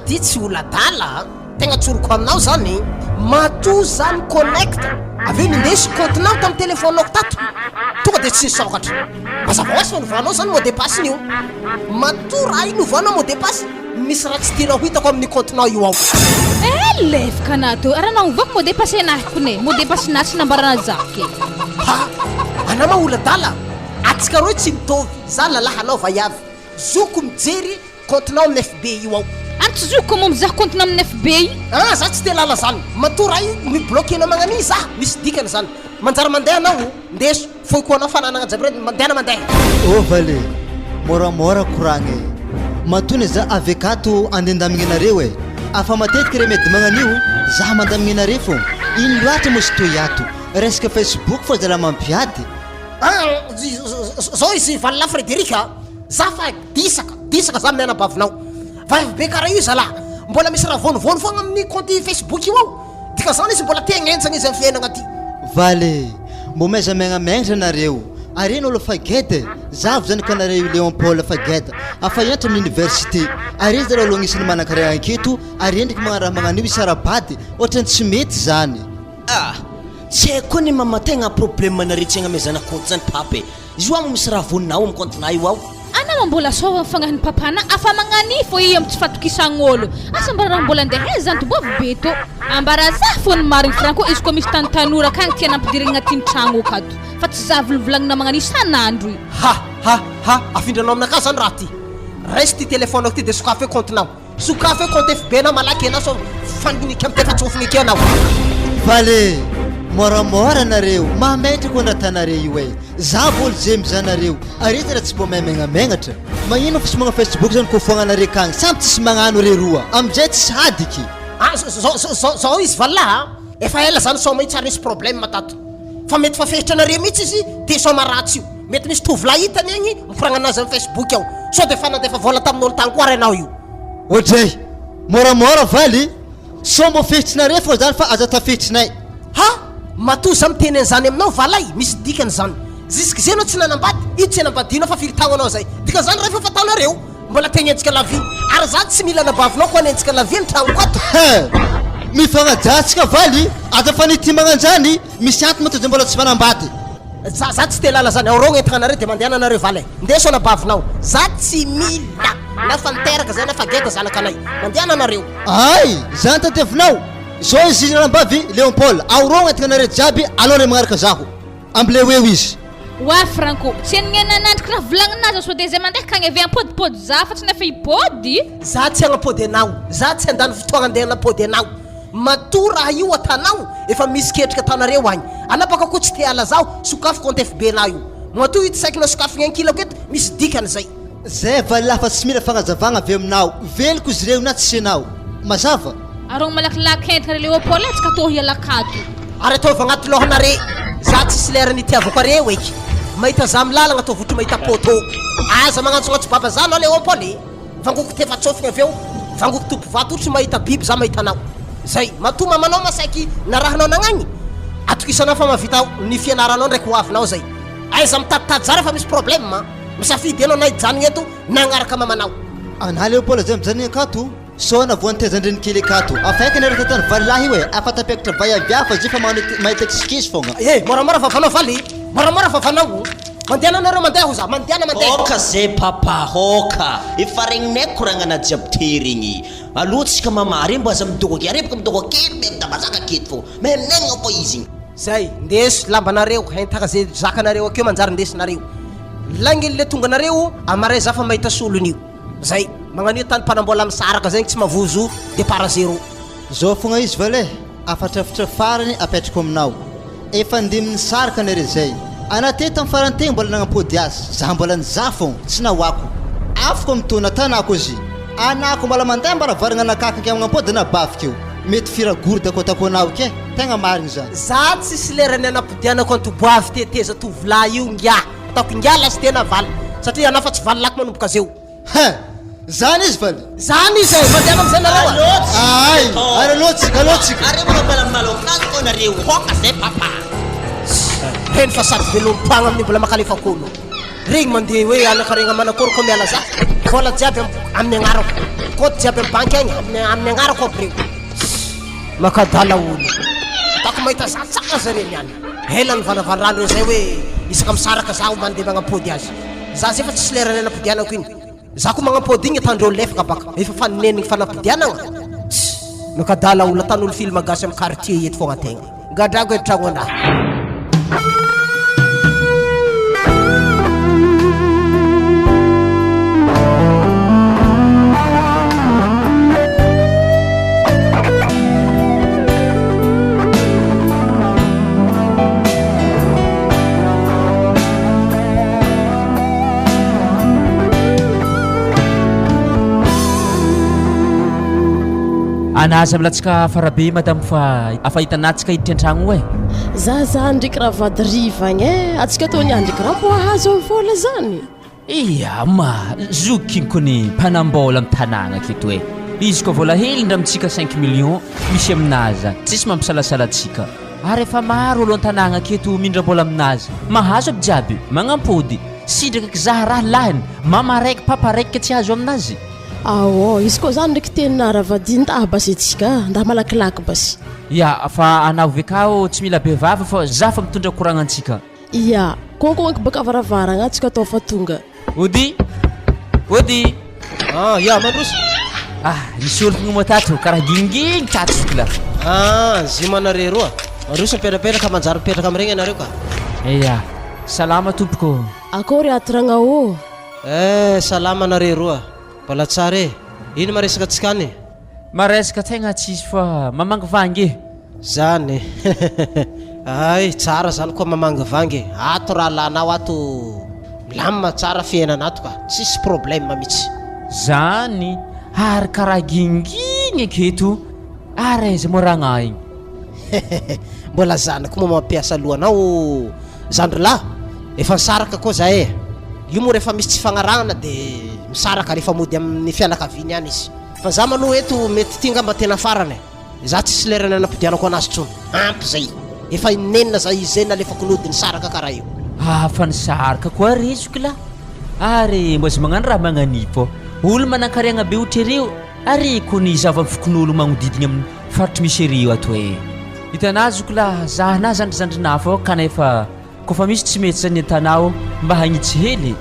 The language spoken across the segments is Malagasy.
ty tsy olo adala a! Tegna tsoriko aminao zany, matoa za mi-connecte avy eo nindesy compte-nao tam telephone-ko tato, tonga de tsy nisokatra. Mazava ho azy fa novanao zany mot de passe-ny io. Matoa raha io novanao mot de passe, misy raha tsy tianao ho hitako amin'ny compte-nao io ao. Eh lefaka anah teo, raha naovako mot de passe-nahy kone, mot de passe-nahy tsy nambarana za ke. Ha! Anah ma olo adala, atsika roe tsy mitovy, za lalahy anao vaiavy, zoko mijery Compte-nao amin'ny FB io ao. Ary tsy zokiko moa mizaha compte-nao amin'ny FB io. Ah za tsy te lala zany. Matoa raha io mi-bloquer anao magnania za, misy dikany zany. Manjary mandeha anao o, ndeso, foiko ho anao fananagna jiaby reny, mandehana mandeha. Oh vale, moramora koragna e! Matoa ne za avy akato ande andamigna anareo e! Afa matetiky re medy magnanio za mandamigna anare fô! Ino loatra mo izy toy ato? Resaka facebook fô zala mampiady! Ah zao izy valala Frederic a! Za fa Disaka, disaka za amin'ny anabavinao. Vavy be karaha io zalah. Mbola misy raha vonovono foagna amin'ny compte Facebook io ao. Dikan'izany izy mbola te hagnenjagna izy amin'ny fiainagna ty. Vale, mbô maiza megnamegtra nareo, are ny olo fa geda e, zavo zany ka nareo io Léon Paul fa geda, afa hiantra amin'ny université, are zareo alo agnisan'ny manankarena aketo, are ndreky magnano raha magnan'io isarabady, ohatrany tsy mety zany. Ah! Tsy haiko koa ny mama tegna problème nareo tsy agnamezana compte zany papa e! Izy io amo misy raha vonona ao am compte na io ao. Ana ma mbola sôva ny fagnahin'ny papa-na afa magnania fô i am tsy fatokisagn'ôlo. Asa mba raha mbola andeha aiza zany tobovy be tô. Ambara zah fô ny marigny Franco izy koa misy tany tanora akagny tiana ampidirigny agnatin'ny tragno akato fa tsy zah volovolagnina magnania isan'andro i. Ha ha ha afindranao aminakahy zany raha ty. Raiso ty telephone-ko ty de sokafy eo compte-nao. Sokafy eo compte FB nao malaky enao sao fandinika am tefatsofigny eke anao. Vale! Moramora nareo, mahamenatra koa ndratanare io e! Za vôlo ze mizaha nareo, are zara tsy mbô mahay megnamenatra? Magnino fa tsy magnano facebook zany kô foagna nare kagny, samby tsisy magnano re roa, amizay tsisy hadiky. Ah zao zao zao izy vallah a! Efa ela zany saoma io tsary nisy problème tato fa mety fa fehitra nareo mihitsy izy te saoma ratsy io mety misy tovolahy hitany agny mikoragna anazy am facebook ao sao de fa nandefa vola tamin'olo tagny koa ary anao io. Oadray! Moramora valy! Sao mbô fehitrinareo fô zany fa aza tafehitrinay. Ha! Matoa za miteny an'izany aminao valay misy dikany zany. Jusqu'izay anao tsy nanambady, io tsy anambadianao fa firy taogno anao zay. Dikan'izany raha efa fataonareo. Mbola te hagnenjika la vie. Ary za tsy mila anabavinao ko hanenjika la vie ny tragnoko ato. He! Mifagnajà tsika valy, aza fanity magnanjany, misy antony mato zay mbola tsy manambady. Za za tsy te lala zany, aorogno entagna nareo de mandehana nareo valy e! Ndeso anabavinao, za tsy mila na fa niteraka zay na fa geda zanakanay, mandehana nareo. Ay! Zany tadiavinao? Zao izy ranambavy Léon Paul, aorogno entagna nareo jiaby alao re magnaraka zaho. Ambileo eo izy. Oa Franco, tsy henon'aina anandriko raha volagnina aza sao dia zay mandeha kagny avy ampodipody za fa tsy nefa hipody. Za tsy hagnampody anao, za tsy handany fotoagna andeha hanampody anao. Matoa raha io atanao, efa misy ketrika atanareo agny. Anao baka koa tsy te hala zaho, sokafy compte FB nao io. Matoa io tsy saikinao sokafigny ankilako eto, misy dikany zay. Zay valilahy fa tsy mila fagnazavagna avy aminao, veloko izy ireo na tsy enao. Mazava? Arogno malakilaky entana ry Léopold e, tsy ka tô hiala akato. Ary ataovy agnaty lôhanare, za tsisy lera nitiavako areo eky. Mahita za amy lalagna ataovy ohatry mahita pôtô. Aza magnantsognantso baba za anao Léopold e. Vangoko tefatsofigna avy eo, vangoko tobovato ohatry mahita biby za mahita anao. Zay, matoa mamanao ma saiky narahanao nagnagny, atokisanao fa mahavita ny fianaranao ndraiky ho avinao zay. Aiza mitaditady za refa misy problème a. Misafidy enao na hijanogna eto na hagnaraka mamanao. Anah Léopold zay mijanona akato sao na voan'ny taizan-dreny kely akato. Afaika ny araka tany valilahy io e, afa tapiakatra vay avy hafa zay fa magnano mahita kisikisy fogna. Eh moramora vavanao valy, moramora vavanao. Mandehana nareo mandeha hoza, mandehana mandeha. Aoka zay papa, aoka! Efa regninay koragnana jiaby te regny. Alou tsika mama, are mbo aza midoko ake, are boka midoko kely be mitabazaka aketo fô. Maimaigna fô izy igny. Zay, ndeso lambanareo, entagna ze zakanareo akeo manjary ndesinareo. Laingany le tonga nareo amaray za fa mahita solony io. Zay, magnano io tany mpanambola misaraka zegny tsy mavozo départ zéro. Zao fogna izy vale, afatrafitra farany apetrako aminao. Efa ndimy nisaraka nare zay. Ana te tam farany tegny mbola nagnampody azy, za mbola nizaha fogna, tsy nahoako. Afoko am tona tanako izy. Anako mbola mandeha ambaravaragna anakah ke magnampody ana baviko io. Mety firagory dakotako anao ke, tegna marigny zany. Za tsisy lerany anapodianako antoboavy teteza tovolahy io ngiah ataoko ngiah lastena val satria anao fa tsy valilako manomboka zeo. Hein! Zany izy valy? Zany izy e! Mandehana amizay nareo a! Aay! Ary aleo tsika, aleo tsika! Are mbola mbola malokalo koa nareo, hoka zay papa! Reny fa sady velom-pagna amin'io mbola makalefak'olo. Regny mandeha hoe anakaregna manakory koa miala za. Vola jiaby amin'ny agnarako. Compte jiaby amin'ny banky agny amin'ny amin'ny agnarako aby reo. Makadala olo. Ataoko mahita za tsara zare niany. Ela ny varavarano reo zay hoe isaka misaraka zaho mandeha magnampody azy. Za zay fa tsisy lera nanapodianako iny. Za ko magnampody igny atandreo lefaka baka efa fanenigny fanapodianagna. Tss. Makadala olo atan'olo film gasy amin'ny quartier eto fogna tegna. Gadrako eto tragno anah. Ana aza milatsaka farabe madame fa afa hitanà tsika hiditra an-tragno e. Za zany ndreky raha vady riva agny e, atsika tô niany ndreky raha mbô ahazo ny vôla zany. Ia ma, zokiny kony mpanam-bôla am tanàgna aketo e. Izy koa vôla hely ndra amintsika cinq millions misy aminazy zany, tsisy mampisalasala antsika. Ary efa maro olo an-tanàgna aketo mindram-bôla aminazy, mahazo aby jiaby, magnampody, sitraka kizaha raha lahiny, mama raiky papa raiky ke tsy azo aminazy. Aô, izy koa zany ndreky tena ravadin nda basy atsika, nda malakilaky basy. Ya, fa anao ve kao tsy mila be vava fa za fa mitondra koragna antsika. Ya, konkonky baka varavaragna atsika atao fa tonga. Ody! Ody! Ah, ya, mandroso. Ah, nisy ologno moa tato, karaha gingigny tato zoky lah. Ah, zima anare roa. Mandroso mipetrapetraka, manjary mipetraka amin'iregny anareo ka. Ya, salama tompoko. Akôry atragna ô? Eh, salama nareo roa. Mbola tsara e. Ino maresaka antsika any? Maresaka tegna tsisy fa mamangivangy e. Zany e. Hay, tsara zany koa mamangivangy e. Ato rahalahinao ato milamina tsara fiainana ato ka. Tsisy problème mihitsy. Zany ary karaha gingigny aketo ary aiza moa ragnah igny. Mbola zanako moa mampiasa lohanao zandry lahy, efa nisaraka koa zahay e, io moa rehefa misy tsy fagnarahana de misaraka rehefa mody amin'ny fianakaviany ihany izy, fa za maloha eto mety ty ngamba tena farany e, za tsisy lerany anapodianako anazy tsony, ampy zay, efa inenina za izy zay nalefako nody nisaraka karaha io. Ah fa nisaraka koa re zoky lah, ary mba aza magnano raha magnanifo, olo manankariagna be otrereo ary kony zava-fokonolo magnodidigny amin'ny Faritry misy ery io ato e. Hitanà zoky lah zah na zandrizandrinà fô kanefa kôfa misy tsy mety zany entanao mba hagnitsy hely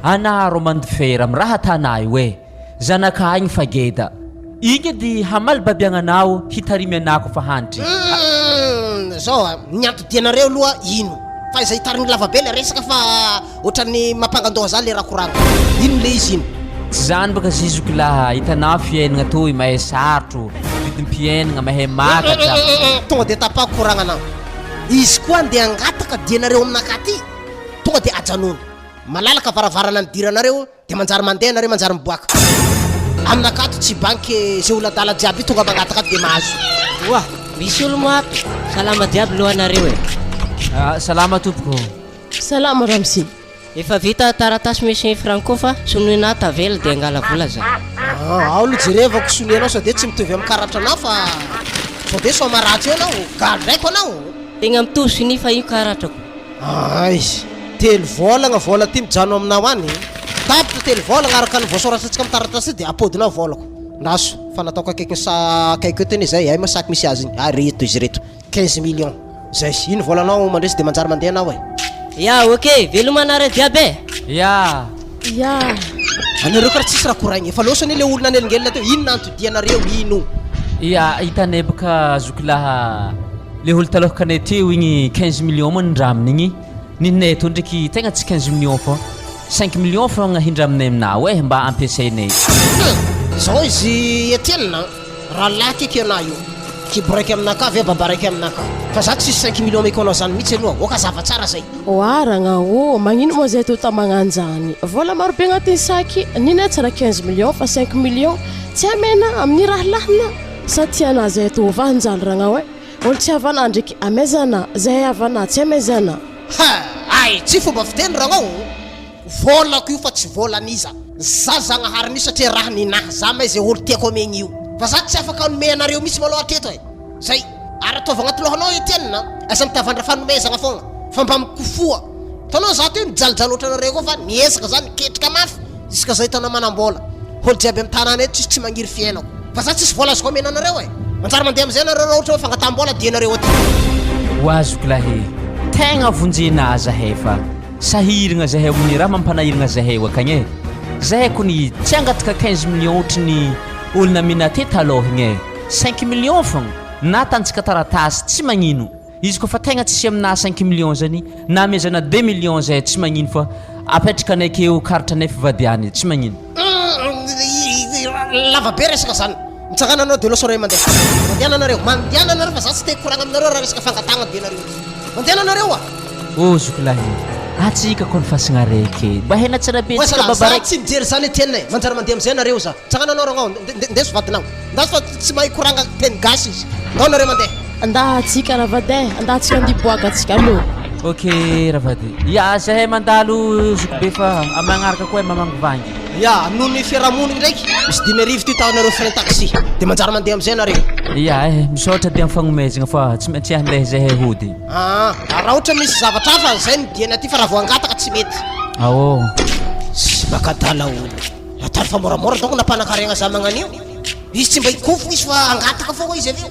anà rô mandifera am raha atanà io e. Zanakà igny fa geda. Igny edy hamaly babiagnanao hitarimy anà kôfa hantry. Humm zao a, ny anton-dianareo aloha ino? Fa izay hitarigny lava be le resaka fa Ohatran'ny mampangandoha za le rakoranga. Ino le izy ino? Tsy zany baka zizoky lah, hitanao fiainagna toy mahay sarotro, vidim-piainagna mahay makatra. Tonga de tapako koragnanao. Izy koa andeha hangataka dianareo aminakahy ty, tonga de ajanony. Malalaka varavarana nidiranareo de manjary mandeha nareo manjary miboaka. Aminakahy ato tsy banky ze olo adala jiaby io tonga mangataka ato de mahazo. Oa! Misy olo moa ato? Salama jiaby lohanareo e! Salama tompoko. Salama ramose. Efa vita taratasy monsieur Franco fa sonoinà tavela de angala vola za. Ah, ao aloha jerevako sonianao sao de tsy mitovy amin'ny karatranao fa sao de soma ratsy eo anao, gadraiko anao. Tegna mitovy sonia fa io karatrako. Ay, telo vôlagna vôla ty mijano aminao any. Tapitra telo vôlagna araka ny voasoratrantsika amin'ny taratasy io de apodinao vôlako. Ndraso fa nataoko akaikin'ny sa akaiky eo teny izay, ay moa sac misy azy igny, ary reto izy reto. 15 millions zay ino volanao mandresy de manjary mandeha anao e. Ya ok, veloma anareo jiaby e! Ya. Ya. Anareo kara tsisy raha koraigna efa loso anie le olona nanelingelina teo inona antodianareo ino. Ya hitanay boka zoky laha le olo talohakanay teo igny 15 millions moa nindraminy igny ninay tô ndraiky tegna tsy 15 millions fô 5 millions fôgna hindraminay aminao e mba ampiasainay. Hum! Zao izy Etienne a! Rahalahy akaiky anah io. Kibo raiky aminakahy ve baba raiky aminakahy. Fa za tsisy cinq millions omeko anao zany mihitsy aloha. Oka zava tsara zay. Oa ragna ô, magnino moa zay tô magnanjany? Vola maro be agnatin'ny sac, nina tsy raha 15 millions fa cinq millions, tsy amena amin'ny rahalahina? Sa tiana zay tô vanjaly ragna oe? Olo tsy havana ndreky amezana, zay havana tsy amezana. Ha! Ay, tsy fomba fiteny ragna ô! Volako io fa tsy volan'iza. Za Zagnahary mihitsy satria raha ninahy za may ze olo tiako amegny io. Fa za tsy afaka hanome anareo mihitsy malôha hatreto e. Zay. Ary ataovy agnaty lohanao Etienne a, aza mitavandra fanomezagna fogna fa mba mikofoha. Hitanao za teo nijalijaly ohatranareo koa fa niezaka za niketrika mafy. Jusqu'à zay taona manambola. Olo jiaby am tanàna eto tsisy tsy magniry fiainako. Fa za tsisy vola azoko amena anareo e. Manjary mandeha amizay nareo raha ohatra hoe fangataham-bola dienareo aty. Ho azoko lahy e. Tegna vonjena zahay fa sahiragna zahay amin'ny raha mampanahiragna zahay io akagny e. Zahay kony tsy hangataka 15 millions ohatry ny olo namena aty taloha igny e. Cinq millions fogna na atantsika taratasy tsy magnino. Izy koa fa tegna tsisy aminah cinq millions zany na amezana deux millions zay tsy magnino fa apetraka anay akeo karatra anay fivadiany tsy magnino. Lava be resaka zany. Mitsangana anao de lasa reo mandeha. Mandehana nareo, mandehana nareo fa za tsy te hikoragna aminareo raha resaka fangatahagna be nareo ty. Mandehana nareo a! Oh zoky lahy e! Atsika koa ny fasagna raiky e! Mba hena tsara be tsika baba Za tsy mijery zany Etienne e! Manjary mandeha amizay nareo za. Mitsangana anao ragnao, ndeso vadinao. Ndaso fa tsy mahay koragna teny gasy izy. Ndao nareo mandeha. Andaha atsika ravady eh, andaha atsika andeha hiboaka atsika aloha. Ok ravady. Ya zahay mandalo zokibe fa amin'ny magnaraka koa mamangivangy. Ya, noho ny fiarahamonigny ndraiky, misy 5000 ty tahanareo frais taxi. De manjary mandeha amizay nareo. Ya eh, misaotra de amin'ny fagnomezagna fa tsy maintsy handeha zahay hody. Aa, ary raha ohatra misy zavatra hafa zay no diany aty fa raha vao hangataka tsy mety. Ao. Tsy makadala olo. Ataony fa moramora donc nampanankarena za magnan'io. Izy tsy mba hikofogna izy fa hangataka fogna izy avy eo.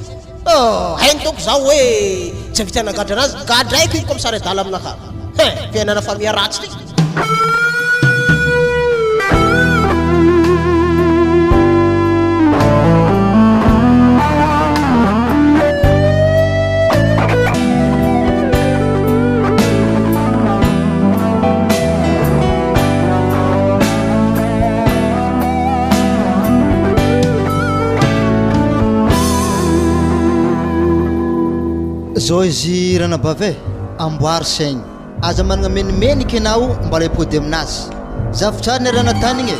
Oh, hainy donc zaho hoe tsy havita hanagadra anazy, gadraiko iny comme sary adala aminakahy. Hein, fiainana famille ratsy ty. Zao izy ranabavy e, amboary saigny. Aza managna menimenika enao mbala hipody aminazy. Zavtra niarahana tany igny e.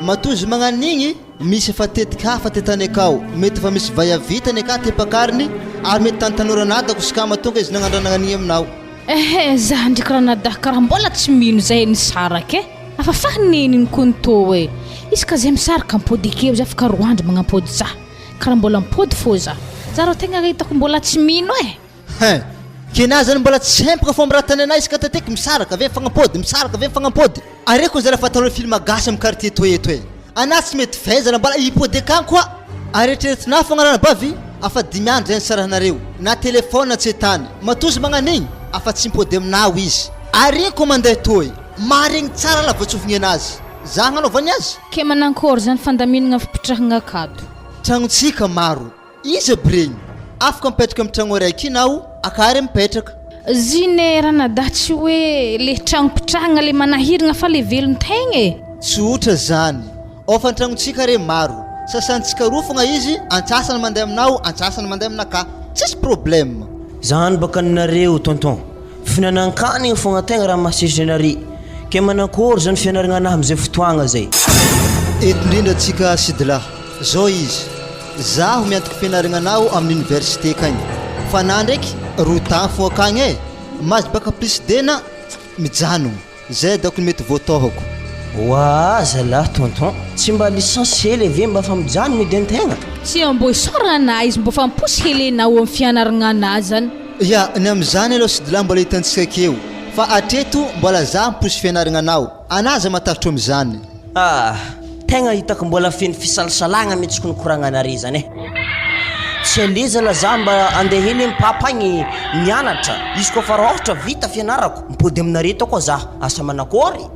Matoa izy magnano igny, misy efa tetika hafa te tany akao. Mety efa misy vaiavy tany aka te mpakariny ary mety tany tanora nadako sy kama tonga izy nagnandrana an'igny aminao. Ehe za ndriky ranadahy karaha mbola tsy mino zay nisaraka e! Afa faha neniny kony tô e! Izy ka zay misaraka mipody akeo za afaka roa andro magnampody za! Karaha mbola mipody fô za! Za rô tegna hitako mbola tsy mino e! Hein! Kena zany mbola tsy hempaka fô miraha tany anay isaka tateky misaraka ve mifagnampody misaraka ve mifagnampody! Areko zala fataonao film gasy am quartier toy eto e! Anah tsy mety fahaizana mbola hipody akagny koa! Ary eritreretinah fogna ranabavy afa dimy andro zay nisarahanareo na telephone tsy etany matoa izy magnano igny afa tsy mipody aminaho izy! Ary igny ko mandeha toy maharegny tsara lavatsofigny anazy za agnanaovany azy! Ke manankôry zany fandaminagna fipitrahagna akato? Tragnontsika maro. Iza aby regny? Afaka mipetraka am tragno araiky iny aho akary mipetraka. Zine ranadahy tsy hoe le tragno mpitrahagna le manahiragna fa le velon-tegna e! Tsotra zany. Ao fa an-tragnontsika re maro. Sasantsika roa fogna izy, antsasany mandeha aminao, antsasany mandeha aminakahy. Tsisy problème. Zany baka ninareo tonton. Fihinanan-kanigny fogna tegna raha mahasesy anare. Ke manakôry zany fianaragna anahy amizay fotoagna zay? Eto indrindra tsika Sidla. Zao izy. Zaho miantoky fianaragna anao amin'ny université kagny. Fa anah ndraiky roa tagny fo akagny e. Mahazo bac plus deux na mijanogno. Zay daoko ny mety voatôhako. Oaa zalah tonton, tsy mba licence hely ve mba fa mijanogno edy antegna? Tsy mbô isaoragna anah izy mbô fa miposy hely anao am fianaragna anah zany. Ya, ny amin'izany aloha Sidla mbola hitantsika akeo. Fa hatreto mbola za miposy fianaragna anao. Anah aza matahotra amin'izany. Ah! Tegna hitako mbola feno fisalasalagna mintsy ko ny koragnanare zany eh. Tsy ale zala za mba andeha hely am papa agny mianatra, izy koa fa raha ôhatra vita fianarako, mipody aminare tô koa za, asa manakôry?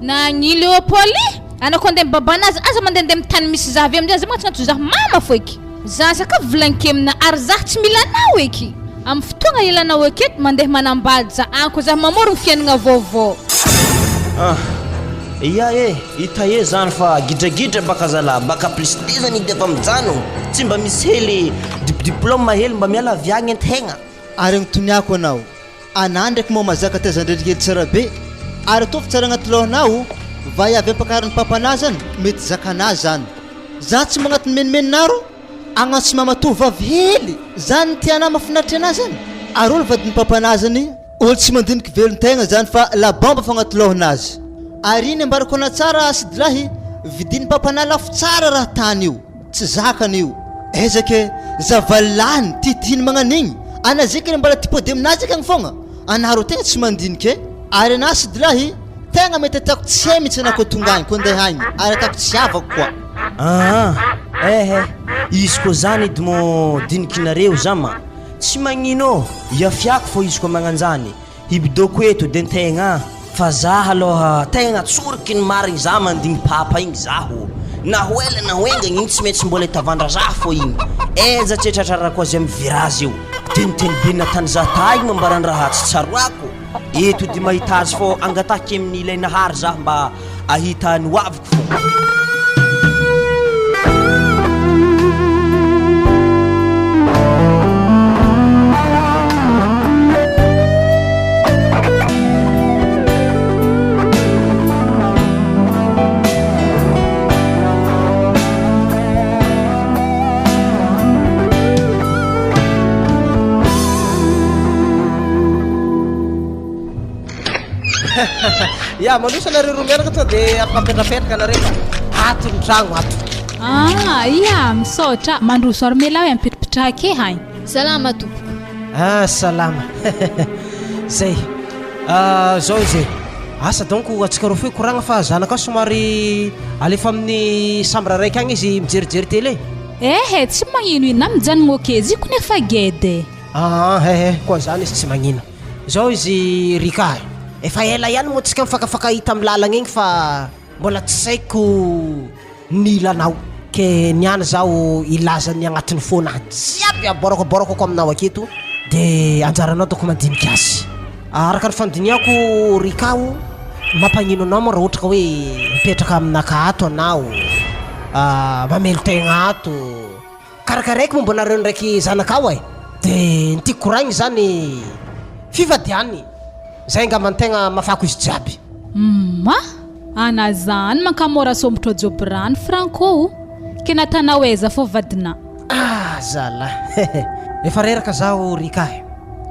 Nagnino Léopold? Anao ko andeha mibabana aza, aza mandehandeha am tany misy za avy amizay aza magnantsognantso za mama fô eky. Za sakafo volagniko amina ary za tsy mila anao eky. Amin'ny fotoagna ilanao aketo mandeha manambady za any koa za mamorogno fiaignana vaovao. Ah! Ia e! Hita e zany fa gidragidra baka zalah, baka plus deux zany edy efa mijanogno, tsy mba misy hely dip diplôme hely mba miala avy agny antegna. Ary agnontoniako anao, anah ndraiky moa mazaka tezan-drendrika hely tsara be, ary ataovy tsara agnaty lohanao, vaiavy ampakarin'ny papanah zany mety zakanah zany, za tsy magnatiny menimenina aro. Agnantso mama tovovavy hely zany ny tianah mafinaritra anah zany ary olo vadin'ny papanah zany olo tsy mandiniky velon-tegna zany fa la bombe fô agnaty lôhanazy ary iny ambarako anah tsara sidilahy vidin'ny papanah lafo tsara raha tany io tsy zakany io aiza ke zavalilahiny titihiny magnan'igny anah zeky mbola tipody aminazy akagny fôgna anah rô tegna tsy mandiniky e ary anah sidilahy. Tegna mety ataoko tsy hay mitsy anao koa tonga agny, koa ndeha agny, ary ataoko tsy havako koa. Aa eh eh, izy koa zany edy mô dinikinareo za ma tsy magnino ô, iafiako fô izy koa magnanjany, hibidôko eto de ntegna fa za alôha tegna tsoriky ny marigny za mandigny papa igny zaho, na ho ela na ho engagna igny tsy maintsy mbola hitavandra za fô igny, aiza tsy tratrarako azy amy virazy eo, de niteny be natany za ta igny mambarandraha tsy tsaroako. Eto dia mahita azy fô angataky amin'ny ilay nahary zah mba ahita ny hoaviko fô. Ya, manosa nareo roa miaraka tonga dia afaka mipetrapetraka nareo fa ato ny tragno ato. Ah, ia, misaotra. Mandroso ary melahy hoe ampitripitraka e hay. Salama tompoko. Ah, salama. Zay. Ah, zao izy e. Asa donc antsika roa fohy koragna fa zanakao somary alefa amin'ny chambre raika agny izy mijerijery télé. Ehe, tsy magnino ina mijanogno ake izy ko nefa gede e. Aa hehe, koa zany izy tsy magnino. Zao izy Rika e, efa ela ihany moa tsika mifankafakahita am lalagna igny fa mbola tsy saiko ny ilanao, ke niany zaho hilaza ny agnatin'ny fona jiaby aborakabôrakako aminao aketo de anjaranao doko mandinika azy. Araka ny fandinihako Rika o, mampagnino anao moa raha ohatra ka hoe mipetraka aminakahy ato anao, mamelon-tegna ato, Karakaraiko momba anareo ndraiky zanakao e! De ny tiako koraigny zany fivadiany zay angamba ny tegna mafako izy jiaby. Humm ana zany mankamora sombotro jobrany Franco o! Ke natanao aiza fô vadinà? Ah zalah efa reraka zaho Rika e!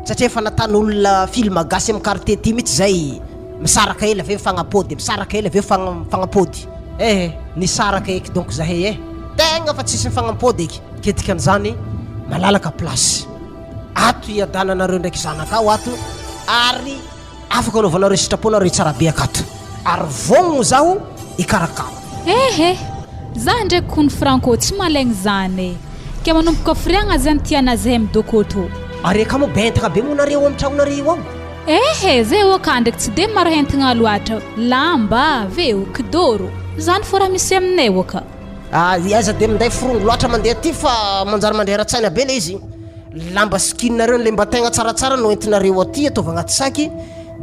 Satria efa natan'olona film gasy am quartier ty mitsy zay misaraka ela aveo mifagnapôdy misaraka ela aveo mifagnapôdy eh! Nisaraka eky donc zahay eh! Tegna fa tsisy mifagnampôdy eky. Ke dikan'izany malalaka place ato hiadananareo ndraiky zanakao ato ary afaka anaovanareo sitrapo nareo tsara be akato ary vognogno zaho hikarakara. Ehe! Za ndraiky kony Franco tsy malaigny zany e! Ke manomboka firiagna zany tiana zahay midôkôtô. Ary eka moa bentagna be moa nareo am tragnonareo ao? Ehe! Zay oa ka ndraiky tsy de maro hentigna loatra, lamba, veo, kidoro. Zany fô raha misy aminay oa ka. Ah, aza de minday forongo loatra mandeha aty fa manjary mandrera-tsaina be le izy. Lamba skin-nareo le mba tegna tsaratsara no entinareo aty ataovy agnaty saky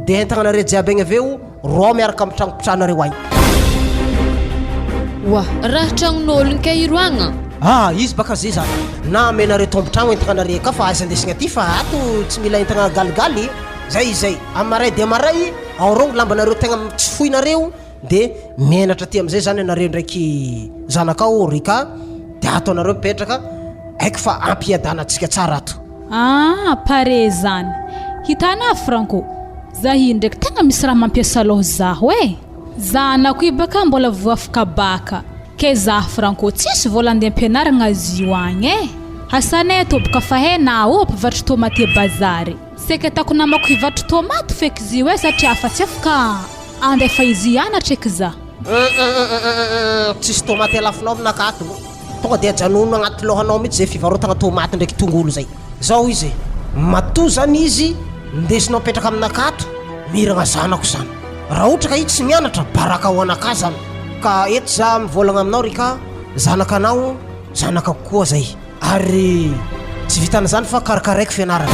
de entagnanareo jiaby agny avy eo rô miaraka amin'ny tragno mpitranareo agny. Oa, raha tragnon'ologno kay iroagna? Ah, izy baka zay zany. Na amenareo tompon-tragno entagnanareo akao fa aiza andesigna aty fa ato tsy mila entagna galigaly. Zay izy zay. Amin'ny maray dia maray, aorogno lambanareo tegna tsy foinareo. De menatra aty amizay zany anareo ndraiky zanakao Rika de ato anareo mipetraka haiko fa ampiadana antsika tsara ato. Ah pare zany. Hitanà Franco, za io ndraiky tegna misy raha mampiasa loha zaho eh! Zanako io baka mbola voafaka baka, ke zaho Franco tsisy vola andeha ampianaragna azy io agny eh! Asanay ato boka fa hay nao mpivarotry tomate bazary. Saika ataoko namako hivarotry tomaty feky izy io eh satria afa tsy afaka Andefa izy hianatra eky za. Humm tsisy tomaty alafonao aminakahy ato. Tonga dia ajanony agnaty lohanao mihitsy zay fivarotagna tomaty ndraiky tongolo zay. Zao izy e, matoa zany izy ndesinao mipetraka aminakahy ato, miragna zanako zany. Raha ohatra ka izy tsy mianatra, baraka ho anakahy zany. Ka eto za mivôlagna aminao ry ka, zanakanao zanakako koa zay. Ary tsy vitan'izany fa karakaraiko fianarana.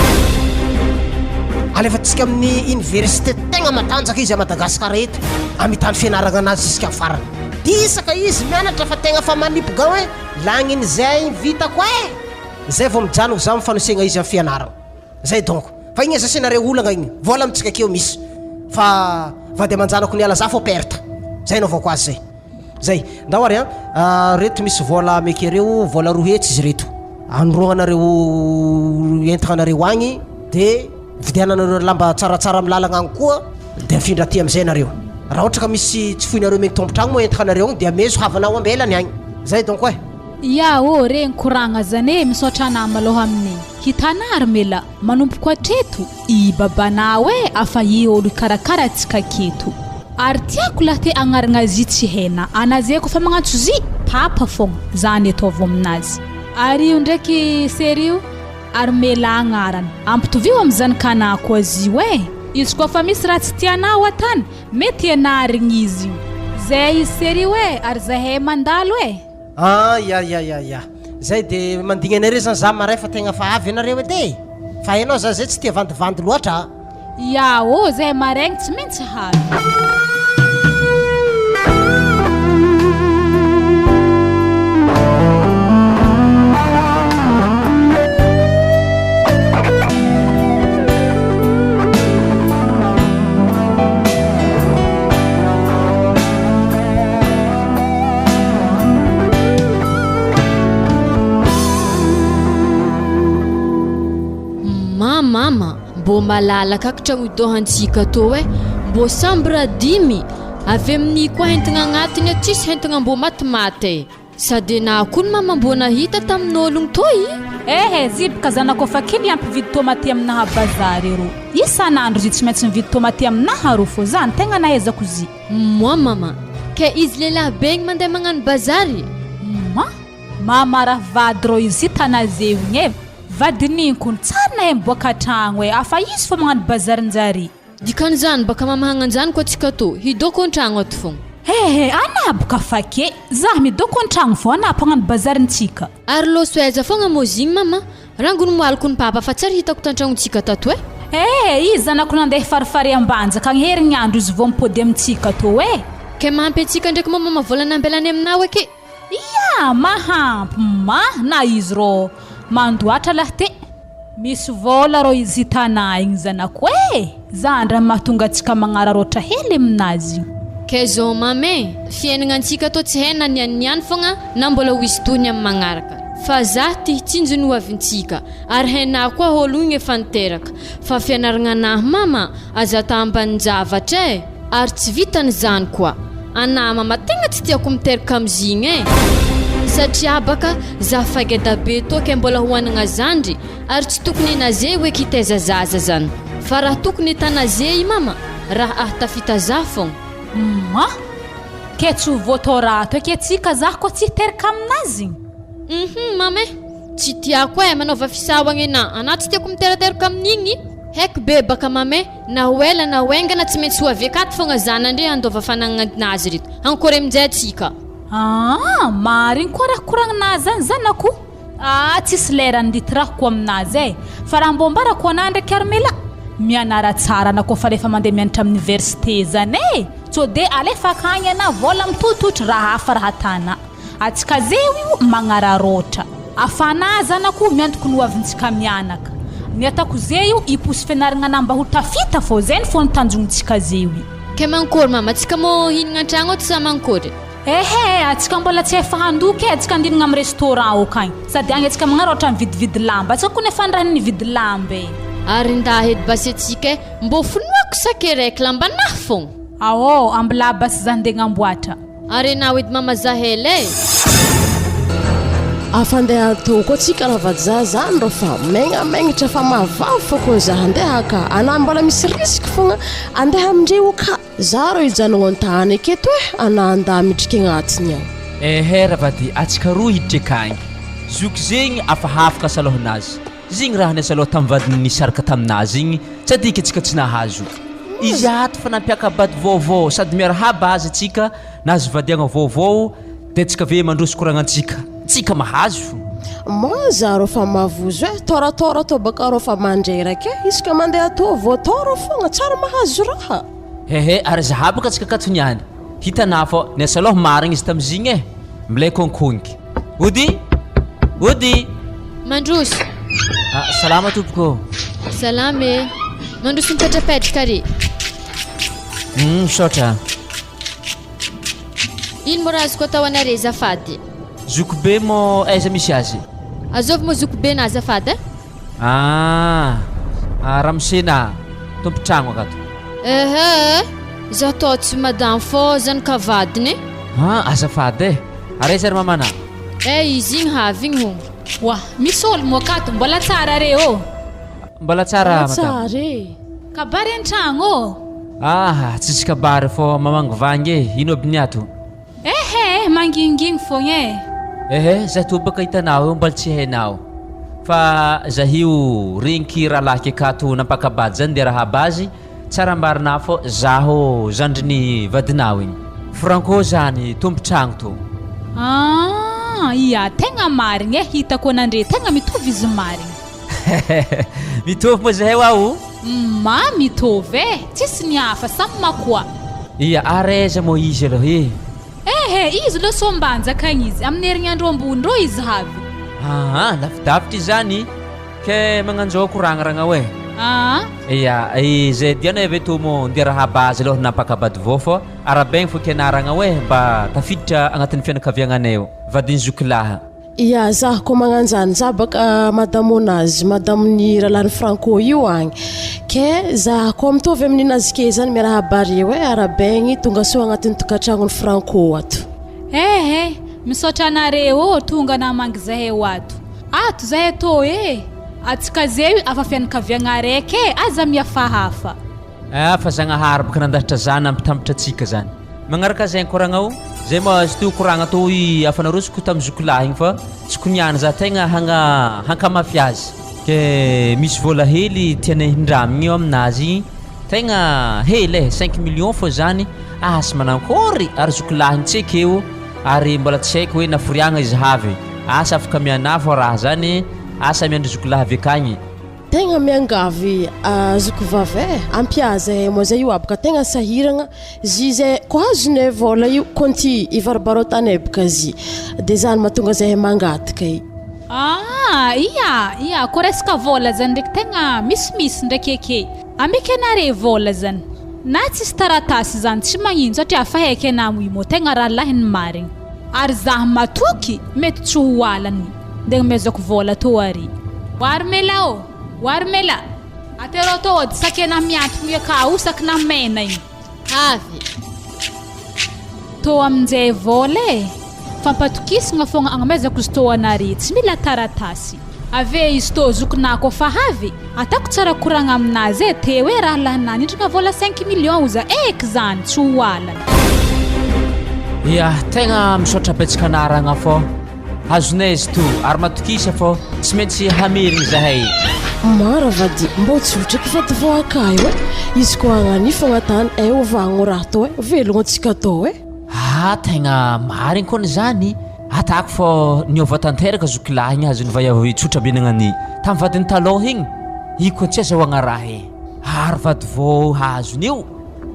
Alefantsika amin'ny université tegna matanjaka izy à Madagascar eto, amitany fianaragna anazy jusqu'à farany. Isaka izy mianatra fa tegna fa manipy gant hoe lagnin'izay vitako eh! Zay vao mijanogno za mifanosegna izy amin'ny fianaragna. Zay donc. Fa igny aza asianareo olagna igny. Vola amintsika akeo misy. Fa vady aman-janako niala za fô perte. Zay anaovako azy zay. Zay. Ndao ary an. Reto misy vola ameko ireo, vola 200 izy ireto. Anoroagnanareo entagnanareo agny de vidiananareo lamba tsaratsara amin'ny lalagna agny koa de afindra aty amizay nareo. Raha ohatra ka misy tsy foinareo omegny tompon-tragno moa entagnanareo agny de amezo havanao ambelany agny. Zay donc eh. Ya ô regny koragna zany e misaotra anah malôha amin'igny. Hitanah ry Mela, manomboko hatreto, i babanao e afa i olo hikarakara antsika aketo. Ary tiako lahy te agnaragna zy tsy hena anazy e kofa magnantso zy papa fogna zany ataovo aminazy. Ary io ndraiky sery io ary Mela agnarany. Ampitovio am zanakanah koa zy io e! Izy koa fa misy raha tsy tianao atany mety ianarigny izy io. Zay izy sery io e! Ary zahay mandalo e! Ah ya ya ya ya. Zay de mandigny anareo zany za maray fa tegna fa avy anareo edy e! Fa hainao za zay tsy tia vandivandy loatra a! Ya ô, zay maraigny tsy maintsy havy. Mama, Mbô malalaka aky tragno-dohantsika tô eh, mbô chambre dimy, avy amin'ny koa entigna agnatiny ao tsisy entigna mbô matimaty eh, sady enah koa ny mama mbô nahita tamin'ôlogno tô i. Ehe ziboka zanako fa kely mpividy tomaty aminaha bazary rô, isan'andro zy tsy maintsy mividy tomaty aminaha rô fô zany tegna nahaizako zy. Moi mama, kay izy lehilahy be igny mandeha magnano bazary? Moi, mama raha vady rô izy tana zeo igny eh. Vadininkony, tsary nahay miboaka an-tragno e, afa izy fô magnano bazarinjare. Dikan'izany baka mamahagna an'izany koa tsika tô, hidoko an-tragno ato fogna. Ehe, anà boka fake, zah midoko an-tragno fô anà mpagnano bazarintsika. Ary lôso aiza fogna mô zigny mama, rangony moaliko ny papa fa tsary hitako tan-tragnontsika tato e. Ehe, izy zanako nandeha farifary Ambanjaka agny herignandro izy vô mipody amintsika tô e. Kay mahampy antsika ndraiky mô mama vola nambelany aminao ake. Ia! Mahampy ma na izy rô mandoatra lah te. Misy vôla rô izy hitanà igny zanako e! Zany raha mahatonga antsika magnararaotra hely aminazy io. Kay zao mama e! Fiainagna antsika tô tsy hay na niany niany fogna na mbola ho hisy tohiny amin'ny magnaraka. Fa zah ty hitsinjo ny hoavintsika ary hainà koa ôlo igny efa niteraka. Fa fianaragna anah mama aza ata ambanin-javatra e! Ary tsy vitan'izany koa, anah mama tegna tsy tiako miteraka amizigny e! Satria baka zah fa geda be tô ke mbola ho anagna zandry ary tsy tokony enaze hoe kitaiza zaza zany fa raha tokony etanaze i mama raha ahatafita zah fogna. Humm ke tsy ho voatao raha ato eke tsika zah koa tsy hiteraka aminazy. Humm mama e! Tsy tiako e! Manaova fisaoagna enah, anah tsy tiako miterateraka amin'igny. Haiko be baka mama e! Na ho ela na ho haingana tsy maintsy ho avy akato fogna zanandre handova fanagnanazy reto. Ankory aminjay atsika. Aa marigny koa raha koragninazy zany zanako. Aa tsisy lerany litirako aminazy e. Fa raha mbô ambarako anah ndraiky Armela, mianara tsara anah kôfa refa mandeha mianatra amin'ny université zany e. Tsô de alefa akagny anah vôla mitototry raha hafa raha atanah. Atsika zeo io magnararaotra. Afanà zanako miantoko ny hoavintsika mianaka. Ny atako zeo hiposy fianaragna anà mba ho tafita fô zay fô ny tanjognitsika zeo i. Kay mankôry mama, atsika mô hihinagna antragno ao sa mankôry? Ehe, atsika mbola tsy efa handoky e, atsika andinagna am restaurant ao akagny. Sady agny atsika magnaraotra mividividy lamba, atsika kony efa nirahiny nividy lamba e. Ary ndà edy basy atsika e, mbô fonoako sake raiky lambanah fôgna. Aô, ambilà basy zah ndeha agnamboatra. Ary enao edy mama Zahel e! Afa andeha atao koa tsika ravajaha zany rô fa megnamegnotra fa mahavavy fô kony za handeha ka anah mbola misy risque fogna andeha amindreo ka za rô hijanogno antany aketo eh anah andah midriky agnatiny ao. Ehe ravady atsika roa hiditra akagny zoky zegny afa hafaka salôhanazy zegny raha niasaloha tam vadiny nisaraka taminazy igny tsy adika tsika tsy nahazo izy ato fa nampiaka-bady vaovao sady miarahaba azy tsika nahazo vadiagna vaovao de tsika ve mandroso koragnantsika tsika mahazo. Ma za rô fa mavozo eh, tôratôra tô baka rô fa mandreraka eh, isaka mandeha tô voatôra fogna tsary mahazo raha. Hehe ary zaha baka tsika akato niany hitanà fô niasaloha marigny izy tamizigny eh milay konkonky. Ody! Ody! Mandroso. Ah, salama tompoko. Salama e. Mandroso mipetrapetraka ary. Misaotra. Ino moa raha azoko atao anare azafady? Zokibe moa aiza misy azy? Azovy moa zokibe na azafady eh? Ah, ah ramose na tompon-tragno akato. Ehe, za tô tsy madame fô zany ka vadiny e. Ah, azafady e. Ary aiza ry mamana? Eh, izy igny havy igny hono. Oa, misy olo moa akato, mbola tsara re ô. Mbola tsara Mbola madame. tsara e. Kabary an-tragno ô. Aha, tsisy kabary fô mamangivangy e, ino aby ny ato? Ehe, mangingigny fogna e. Ehe, za tô baka hitanao eo mbola tsy hainao. Fa zahio regniky rahalahiky akato nampakabady zany de arahaba azy, tsara ambarinà fô zaho zandrin'ny vadinao igny. Franco zany tompon-tragno tô. Ah, ia, tegna marigny e, hitako anandre tegna mitovy izy marigny. Mitovy moa zahay hoa o! Ma mitovy e! Tsisy ny hafa, samy makoa. Ia, ary aiza moa izy aloha e? Ehe, izy lo Sombanjaka agny izy, amin'ny herignandro ambony reo izy havy. Aa, lavidavitra izy zany, ke magnanjao koragna ragnao e. Aa. Ia, izay dianay avy eto moa ndeha arahaba azy aloha nampakabady vao fô arahabaigny fô kianaragna e, mba tafiditra agnatin'ny fianakaviagnanay io, vadin'i zokilahy. Ya zah ko magnanjany zah baka madamonazy madamon'i rahalahiny Franco io agny ke zah ko mitovy amin'inazy ke zany miarahaba areo e arabaigny tongasoa agnatin'ny tokantragnon'i Franco ato. Eh eh misaotra anareo ô tonga namangy zahay ho ato. Ato zahay tô e! Atsika zay io afa fianakaviagna araiky e aza mihafahafa. Ah fa Zagnahary boka nandahatra zah nampitambatra antsika zany. Magnaraka zay koragna o, zay moa izy teo koragna tô i afa narosoko tam zokilahy igny fa tsy ko niany zah tegna hagna hankamafy azy. Ke misy vôla hely tianay hindramigny eo aminazy igny, tegna hely e, cinq millions fô zany, asa manankôry ary zokilahiny tsy ekeo ary mbola tsy haiko hoe naforiagna izy havy, asa afaka mianà fô raha zany, asa miandry zokilahy avy akagny. Tegna miangavy zoky vavy eh, ampia zahay moa zay io aby ka tegna sahiragna zy zay ko azonay vôla io konty ivarobarotanay boka zy de zany mahatonga zahay mangataka i. Ah ia ia ko resaka vôla zany ndraiky tegna misimisy ndraiky eke ameko anare vôla zany na tsisy taratasy zany tsy magnino satria fa haiky anah moa io moa tegna rahalahy ny marigny ary zah matoky mety tsy ho alany. Ndeha omezako vola tô ary. Oary mela ô! Oary mela! Aterao tô ody sakenah miantogno eka o sakinah mena igny. Avy. Tô aminjay vola e! Fampatokisagna fogna agnomezako izy tô anare, tsy mila taratasy. Ave izy tô zokinah kôfa avy, ataoko tsara koragna aminazy e, te hoe rahalahinah nindrigna vola cinq millions oza, eky zany, tsy ho alany. Ia, tegna misaotra betsaka anaragna fô. Azonay izy to ary matokisa fô tsy maintsy hamerigny zahay. Mara vady mbô tsy otraky vady vao akay oe izy ko agnany fogna tany eh ovagno raha tô eh velogno atsika tô eh. Ah tegna marigny kony zany, atako fô niova tanteraka zokilahy igny azony vaiavy tsotra be nagnany tam vadiny talôha igny, io koa tsy azahoagna raha e, ary vady vao azony io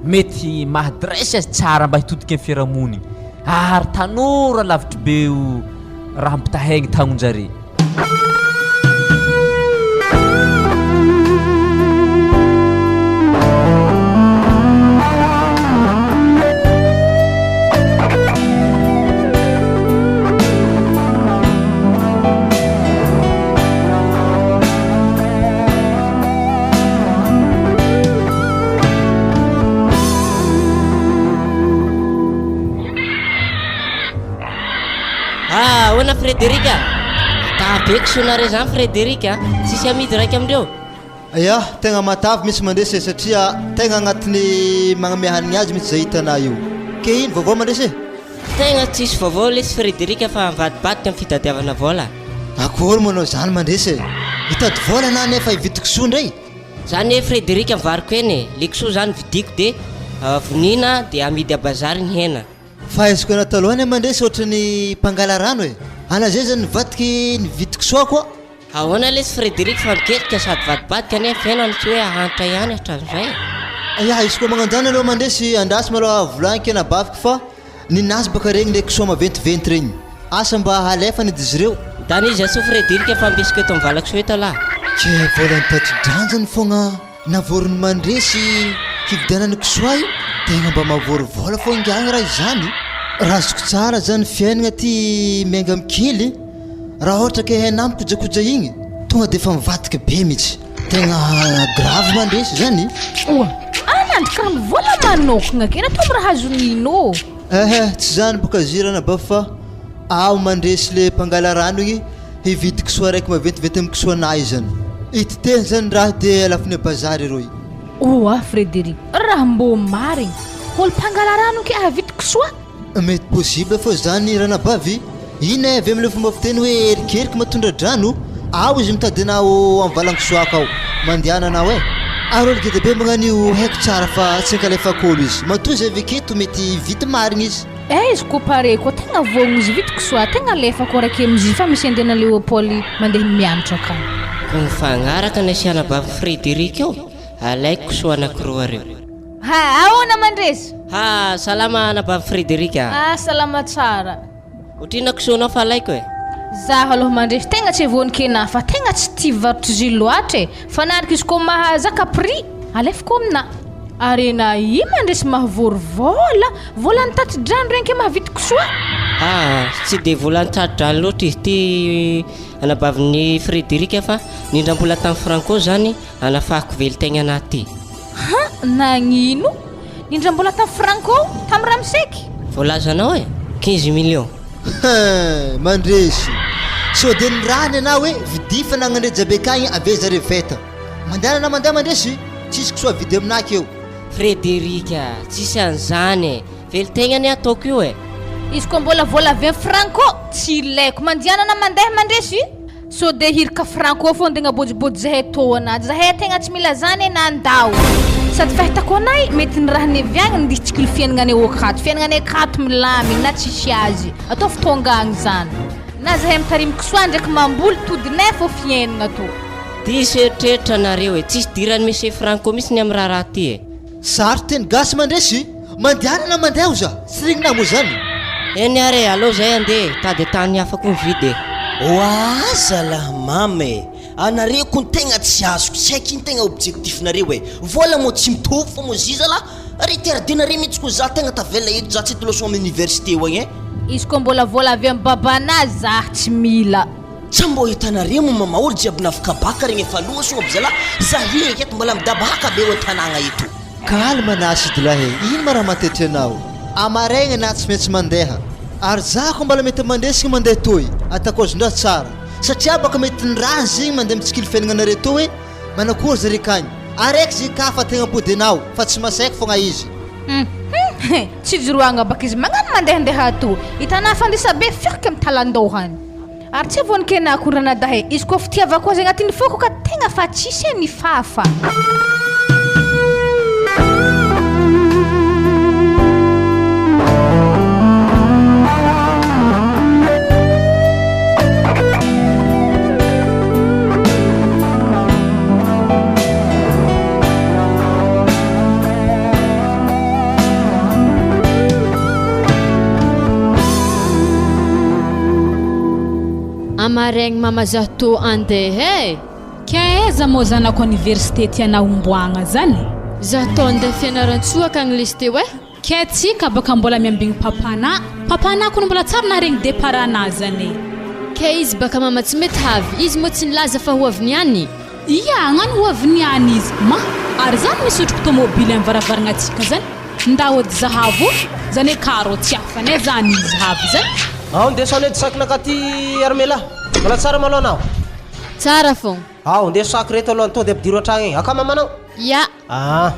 mety maha dresse azy tsara mba hitodiky am fiarahamonigny. Ary tanora lavitry be io raha ampitahaigny tagnonjare. Ah, ahoana Frédéric a? Be kisoanareo zany Frédéric a! Tsisy amidy raika amindreo? Ya, tegna matavy mihitsy mandresy e satria tegna agnatin'ny magname hanigny azy mihitsy zay hitanà io. Ke ino vaovao mandresy e? Tegna tsisy vaovao lesy Frédéric fa mivadibadika ny fitadiavana vôla. Akory moa anao zany mandresy e? Hitady vôla anà nefa hividy kisoa ndray? Za anie Frédéric mivaroko hena e, le kisoa zany vidiko de vonina de amidy à bazary ny hena. Fahaizako anao taloha anie mandresy ohatran'ny mpangala rano e! Ana zay zany nivadiky nividy kisoa koa. Ahoana lesy Frédéric fa miketrika sady vadibadika anie ny fiainana tsy hoe ahantra ihany hatramin'izay e! Ya, izy koa magnanjany aloha mandresy andraso maloha volagniko anabaviko fa Ninazy baka regny le kisoa maventiventy regny. Asa mba halefany edy izy ireo. Dany izy asoa Frederic fa ambesiko eto am valakisoa eto lah. Ke vola nitati-dranjany fogna navorin'ny mandresy hividianany kisoa io, tegna mba mavory vola fô ingahy raha izany. Raha azoko tsara zany fiainagna ty miainga am kely, raha ôhatra ke hainà mikojakoja igny tonga defa mivadika be mitsy. Tegna grave mandresy zany. Oa, anandry ka vola manokagna ke natao raha azon'ino. Ehe, tsy zany boka zirana ba fa aho mandresy le mpangala rano igny hividy kisoa raiky maventiventy am kisoa nahy zany. Ititehiny zany raha de alafony bazary aroy. Oa Frédéric, raha mbô marigny, olo mpangala rano ke ahavita kisoa? Mety possible fô zany ranabavy, ina avy amle fomba fiteny hoe erikeriky matondra-drano, ao izy mitady anao am valan-kisoaka ao, mandehana anao eh! Ary olo geda be magnano io haiko tsara fa tsy ankalefako olo izy, matoa izy avy aketo mety vita marigny izy. Eh izy ko pare ko tegna vogno izy vita kisoa tegna alefako arake amzy fa misy andeha na Léopold mandeha mianatra akagny. Ko mifagnaraka ny asianabavy Frédéric eo, alaiko kisoa anakiroa reo. Ha, ahoana mandresy? Ha, salama anabavy Frédéric a. Ah, salama tsara. Otrina kisoanao fa alaiko e. Zaho aloha mandresy tegna tsy voan-kena fa tegna tsy tia varotra izy loatra e, fa nariko izy koa mahazaka prix alefako amina. Ary na i mandresy mahavory vola, vola nitati-drano regny ke mahavita kisoa. Aa, tsy dia vola nitati-drano loatra izy ity anabavin'i Frédéric fa nindram-bola tamin'i Franco zany anafahako velon-tegna anah ty. Ha! Nagnino? Nindram-bola tam franco tam ramseky? Voalazanao e! 15 millions. Hein! Mandresy! Sao dia ny rah ny anah hoe vidia fanagnandre jiaby akagny avy aiza re feta? Mandehana anah mandeha mandresy! Tsisy kisoa vidy aminah akeo. Frederic a! Tsisy an'izany e! Velon-tegna anie ataoko io e! Izy koa mbola vola avy am franco tsy ilaiko. Mandiana na mandeha mandresy? Sao de hirika franco fô ndegna bôjibôjy zahay tô ana, zahay tegna tsy mila zany e nandao. Sady fahitako anay mety ny raha neviagny nditsikilo fiaignanay akato, fiaignanay akato milamigny na tsisy azy, ataovy tonga agny zany. Na zahay mitarimy kisoa ndraiky mamboly todinay fô fiaignana tô. Diso eritreritra nareo e, tsisy idiran'i Monsieur Franco mihitsy ny amin'ny raharaha ty e. Zary teny gasy mandresy, mandehana na mandeha oza, tsy regninà moa zany. Eny ary e, aleo zay andeha e, tady tany hafa koa mividy e. Oaa zalah mama e! Anareo kony tegna tsy azoko, tsy haiko ino tegna objectif nareo e! Vola moa tsy mitovy fa moa zy zalah retardé nareo mintsy ko za tegna tavela eto za tsy eto leçon am université eo agny e! Izy koa mbola vola avy am babanà zah tsy mila. Tsa mbô hitanareo mo mama olo jiaby nafika baka regny efa loha soa aby zalah za hiheky eto mbola midabaka be eo antanagna eto. Calme na sidolahy e, ino ma raha matetry anao? Amaraigna na tsy maintsy mandeha. Ary za ko mbala mety mandresy mandeha toy, ataoko azondraha tsara. Satria baka mety ny raha zegny mandeha mitsikilo fiaignanareo toy hoe manakory zare kagny. Araiky ze ka fa tegna ampody anao fa tsy masaiky fogna izy. Hum tsy joroagna baka izy magnano mandehandeha ato. Hitanà fandisa be fiorika am talan-dohany. Ary tsy voan-kena akory ranadahy e! Izy koa fitiavako azy agnatin'ny foko ka tegna fa tsisy e ny fafa. Amaregny mama zah tô andeha e! Ke aiza mô zanako oniversite tianao homboagna zany? Zah tô andeha Fianarantsoa akagny lesy teo eh! Ke tsika baka mbola miambigny papa na, papa na kony mbola tsary naharegny départ na zany e! Ke izy baka mama tsy mety havy, izy mô tsy nilaza fa ho avy niany? Ia, hagnano ho avy niany izy, ma! Ary zany misotroko tômôbily am varavaragna tsika zany? Ndao edy zahavo o! Zany hoe karo tsy hafanay zany izy havy zany. Ao ndeso any edy sac nakaty Armela. Mbola tsara malou anao? Tsara fogna. Ao ndeso sac reto aloha to de ampidiro antragno egny. Akama manao? Ya. Ah.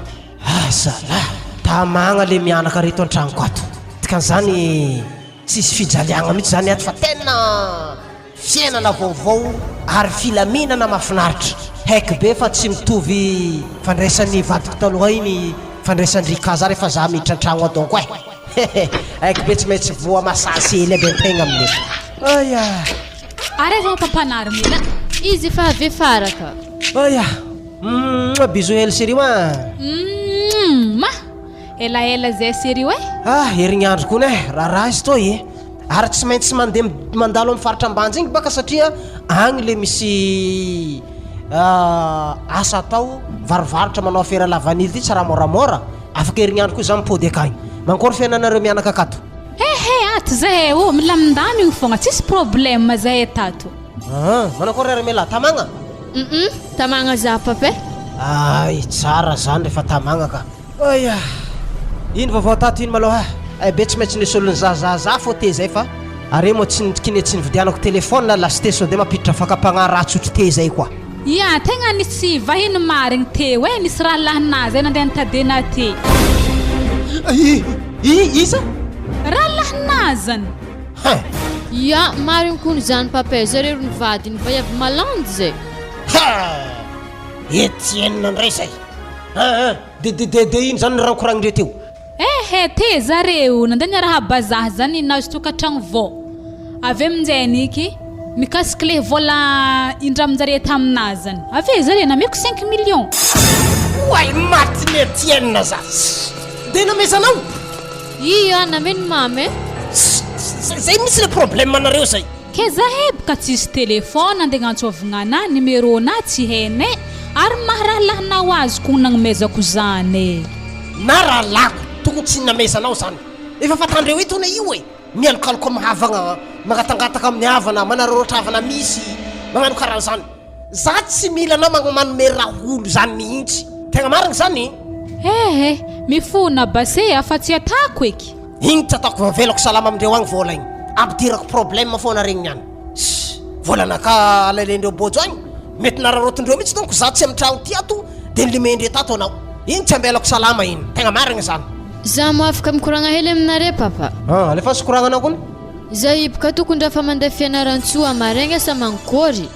Ah zalah, tamagna le mianaka reto antragnoko ato. Dikan'izany tsisy fijaliagna mihitsy zany ato fa tena. Fiainana vaovao ary filaminana mahafinaritra. Haiko be fa tsy mitovy fandraisan'ny vadiko taloha iny fandraisan-dry Kaza rehefa za miditra an-tragno ao donko eh! Hehe, haiko be tsy maintsy voa massage hely aby an-tegna amin'io. Aya! Ary aiza moa mpampanary mila? Izy efa avy efaraka. Aya! Mouah bisous hely chérie wa! Mouah! Elaela zay chérie eh! Ah, herignandro kony eh! Raharaha izy tô eh! Ary tsy maintsy mandeha mandalo amin'ny faritra Ambanja igny baka satria agny le misy asa atao, varovarotra manao afera lavanily ty tsy raha moramora, afaka herignandro koa za mipody akagny. Mankory fiainanareo mianaka akato? Ehe ato zahay ô, milamindamigny fogna, tsisy problème zahay tato. Aa, manakory ary Mela, tamagna? Hum tamagna za papa e. Ay, tsara zany rehefa tamagna ka. Oia! Ino vaovao tato ino maloha? Ay be tsy maintsy nesolon'ny zazaza fô te zay fa are moa tsy kine tsy nividianako téléphone lasite sao de mampiditra fakam-pagnahy ratsy ohatry te zay koa. Ia, tegna nisy vahiny marigny teo e, nisy rahalahinà zay nandeha nitady anà te. I, i, iza? Rahalahinà zany. Hein! Ia, marigny kony zany papa e, zareo ry nivadiny vaiavy malandy zay. Ha! Etienne ndray zay. Hein, hein, de, de, de, de ino zany ny raha nokoragnindreo teo? Ehe, te zareo nandeha niarahaba zah zany nahazo tokatragno vao. Avy aminjay iky mikasiky le vola indraminjare taminah zany. Avy eo zare nameko cinq millions. Oay matin'i Etienne za! De namezanao? Ia, nameno mamy e. Zay mihitsy le problème nareo zay. Ke zahay boka tsisy téléphone andeha agnantsôvigna anah numéro nah tsy hainay ary maha rahalahinao azy ko nagnomezako zany e. Na rahalahiko tokony tsy namezanao zany. Efa fatandreo eto anie io e. Mialokaloka amin'ny havagna, mangatangataka amin'ny havana, manararaotra havana misy, magnano karaha zany. Za tsy mila anao manome raholo zany mihitsy. Tegna marigny zany. Ehe, mifona base a fa tsy atako eky. Igny tsy ataoko avelako salama amindreo agny vola igny. Ampidirako problème foana regny niany. Ssss volanakahy alailendreo bôjo agny, mety nararaotindreo mihitsy donc za tsy am tragno ty ato de nilimendreo tato anao. Igny tsy ambelako salama igny. Tegna marigny zany. Za mo afaka mikoragna hely aminare papa. Ah, alefaso koragnanao kony. Za hiboka tokony raha fa mandeha Fianarantsoa maraigna sa mankôry?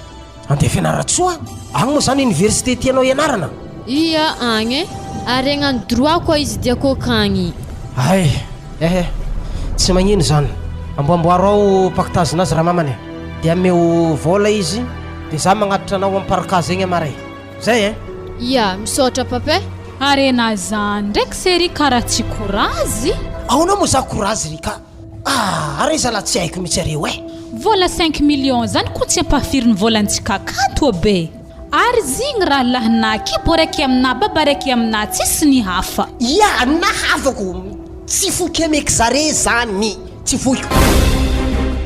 Andeha Fianarantsoa? Agny moa zany université tianao hianarana? Ia, agny e. Ary hagnano droit koa izy diako akagny. Hay, ehe, tsy magnino zany. Amboamboaro ao pactage-nazy ramamany e. Dia ameo vola izy, dia za magnatitra anao am parkage egny amaray. Zay e. Ia, misaotra papa e. Harena zany ndraiky serie karaha tsy korazy. Ahoana moa za korazy ry ka? Ah, are zala tsy haiko mitsy areo eh. Vola cinq millions zany ko tsy ampahafiry ny volantsika akato be. Ary zigny rahalahinà kibo raiky aminà baba raiky aminà tsisy ny hafa. Ia, na havako tsy foiko emeky zare zany, tsy foiko.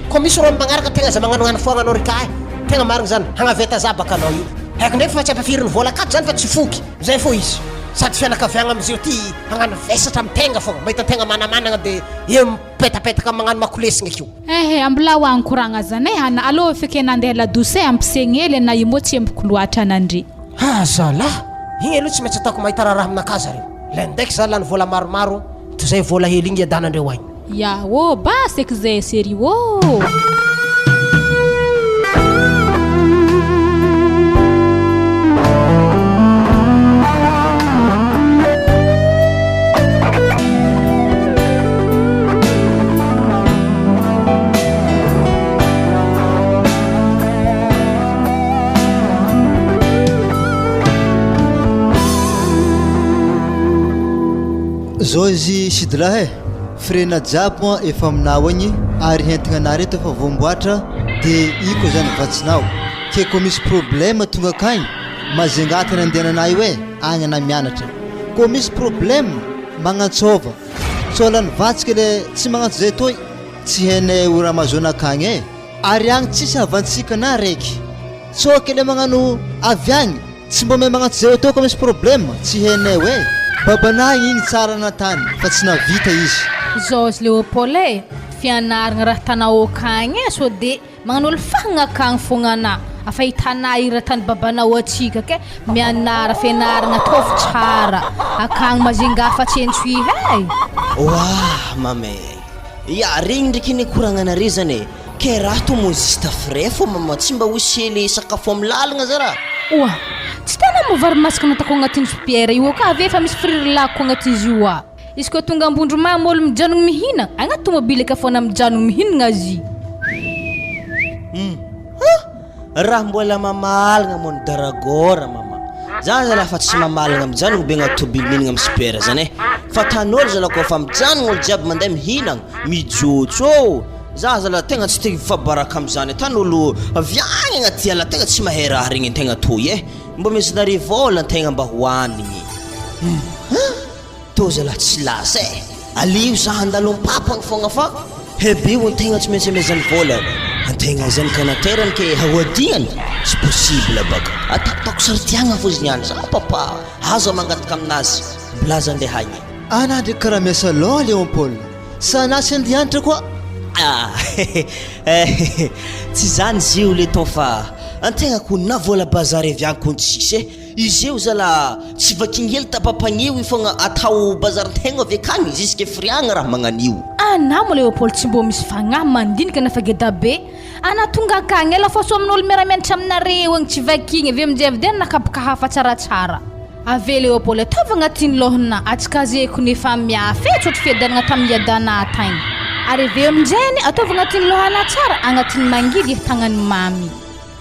Koa misy rôle magnaraka tegna aza magnanognano foagna anao ry ka eh, tegna marigny zany, hagnaveta za baka anao io. Haiko ndraiky fa tsy ampafiry ny vola akato zany fa tsy foky, zay fô izy. Sady fianakaviagna amizeo ty hagnano vesatra amy tegna fogna, mahita tegna manamanagna de eo mipetapetaka magnano makolesigny akeo. Ehe, ambilao agny koragna zany eh, ana aleo feky nandeha ladosy eh, ampisegny hely ana io moa tsy emboko loatra anandre. Ah zalah! Igny aloha tsy maintsy ataoko mahita raharaha aminakahy zareo. Laindaiko za lany vola maromaro toy zay vola hely igny iadanandreo agny. Ya ô, basy eky zay sery ô! Zao izy Sidilahy e, frais-na jiaby moa efa aminao agny ary entigna anah reto efa voamboatra de io koa zany vatsinao, ke koa misy problème tonga akagny Majunga tany andehananah io e, agny anah mianatra, koa misy problème magnantsôva Sao lany vatsika le tsy magnantso zay toy tsy hainay ho Ramazon akagny e! Ary agny tsisy havantsika na raiky. Sao kele magnano avy agny tsy mba mahay magnantso zay atao ka misy problème tsy hainay hoe babanay igny tsara natany fa tsy nahavita izy. Georges Léopold e, fianaragna raha tanao akagny e, sao de Magnano olo fagna akagny fogna ana afa hitanà i raha tany babanao atsika ke mianara fianaragna ataovy tsara akagny Majunga fa tsy entso ihay. Oah mama e! Ya regny ndreky anie koragnanare zany e! Ke raha tô mô juste frais fô mama tsy mba ho hely sakafo am lalagna za raha. Oa! Tsy tena moa vary masaka natako agnatin'ny soupière io aka ave efa misy friry lako agnatin'izy io a! Izy koa tonga Ambondromamy olo mijanogno mihina, agnaty tomobile ka fona mijanogno mihinagna azy. Hum ah! Raha mbola mamaligna moa ny daragora mama. Za zalahy fa tsy mamaligna mijanogno be agnaty tobily mihinagna amy super zany eh. Fa tan'olo zalahy koa fa mijanogno olo jiaby mandeha mihinagna, mijotso ô. Za zalahy tegna tsy te hifabaraka amizany, tan'olo avy agny agnaty ala tegna tsy mahay raha regny antegna toy eh. Mba omezinare vôla antegna mba hoanigny. Hum ah! Tô zalahy tsy lasa e! Aleo za handalo am-papany fogna fa hebeo antegna tsy maintsy amezany vola antegna zany ka naterany ke hahoadiany tsy possible baka atakotaoko saritiagna fô izy niany za papa aza mangataka aminazy milaza andeha agny. Anah ndreky karaha miasa lôha Léon Paul, sa anah tsy andeha hianatra koa? Ah tsy zany izy io le tô fa. Antegna ko na vola bazary avy agny kony tsisy e. Izy eo zala tsy vaking hely tapapagneo io fogna atao bazarintegna avy akagny jusque firiagna raha magnanio. Anà moa Léopold tsy mbô misy fagnahy mandinika na fa geda be. Anà tonga akagny ela fô sao amin'olo miara-mianatra aminareo agny tsy vakigny avy aminjay avy dia nakapoka hafa tsaratsara. Avy Léopold ataovy agnatin'ny lôhana atsika zeko nefa miafy e tsotro fiadanagna tamin'ny iadanà tagny. Ary avy eo aminjegny ataovy agnatin'ny lôhana tsara agnatin'ny mangidy tagnan'i mamy.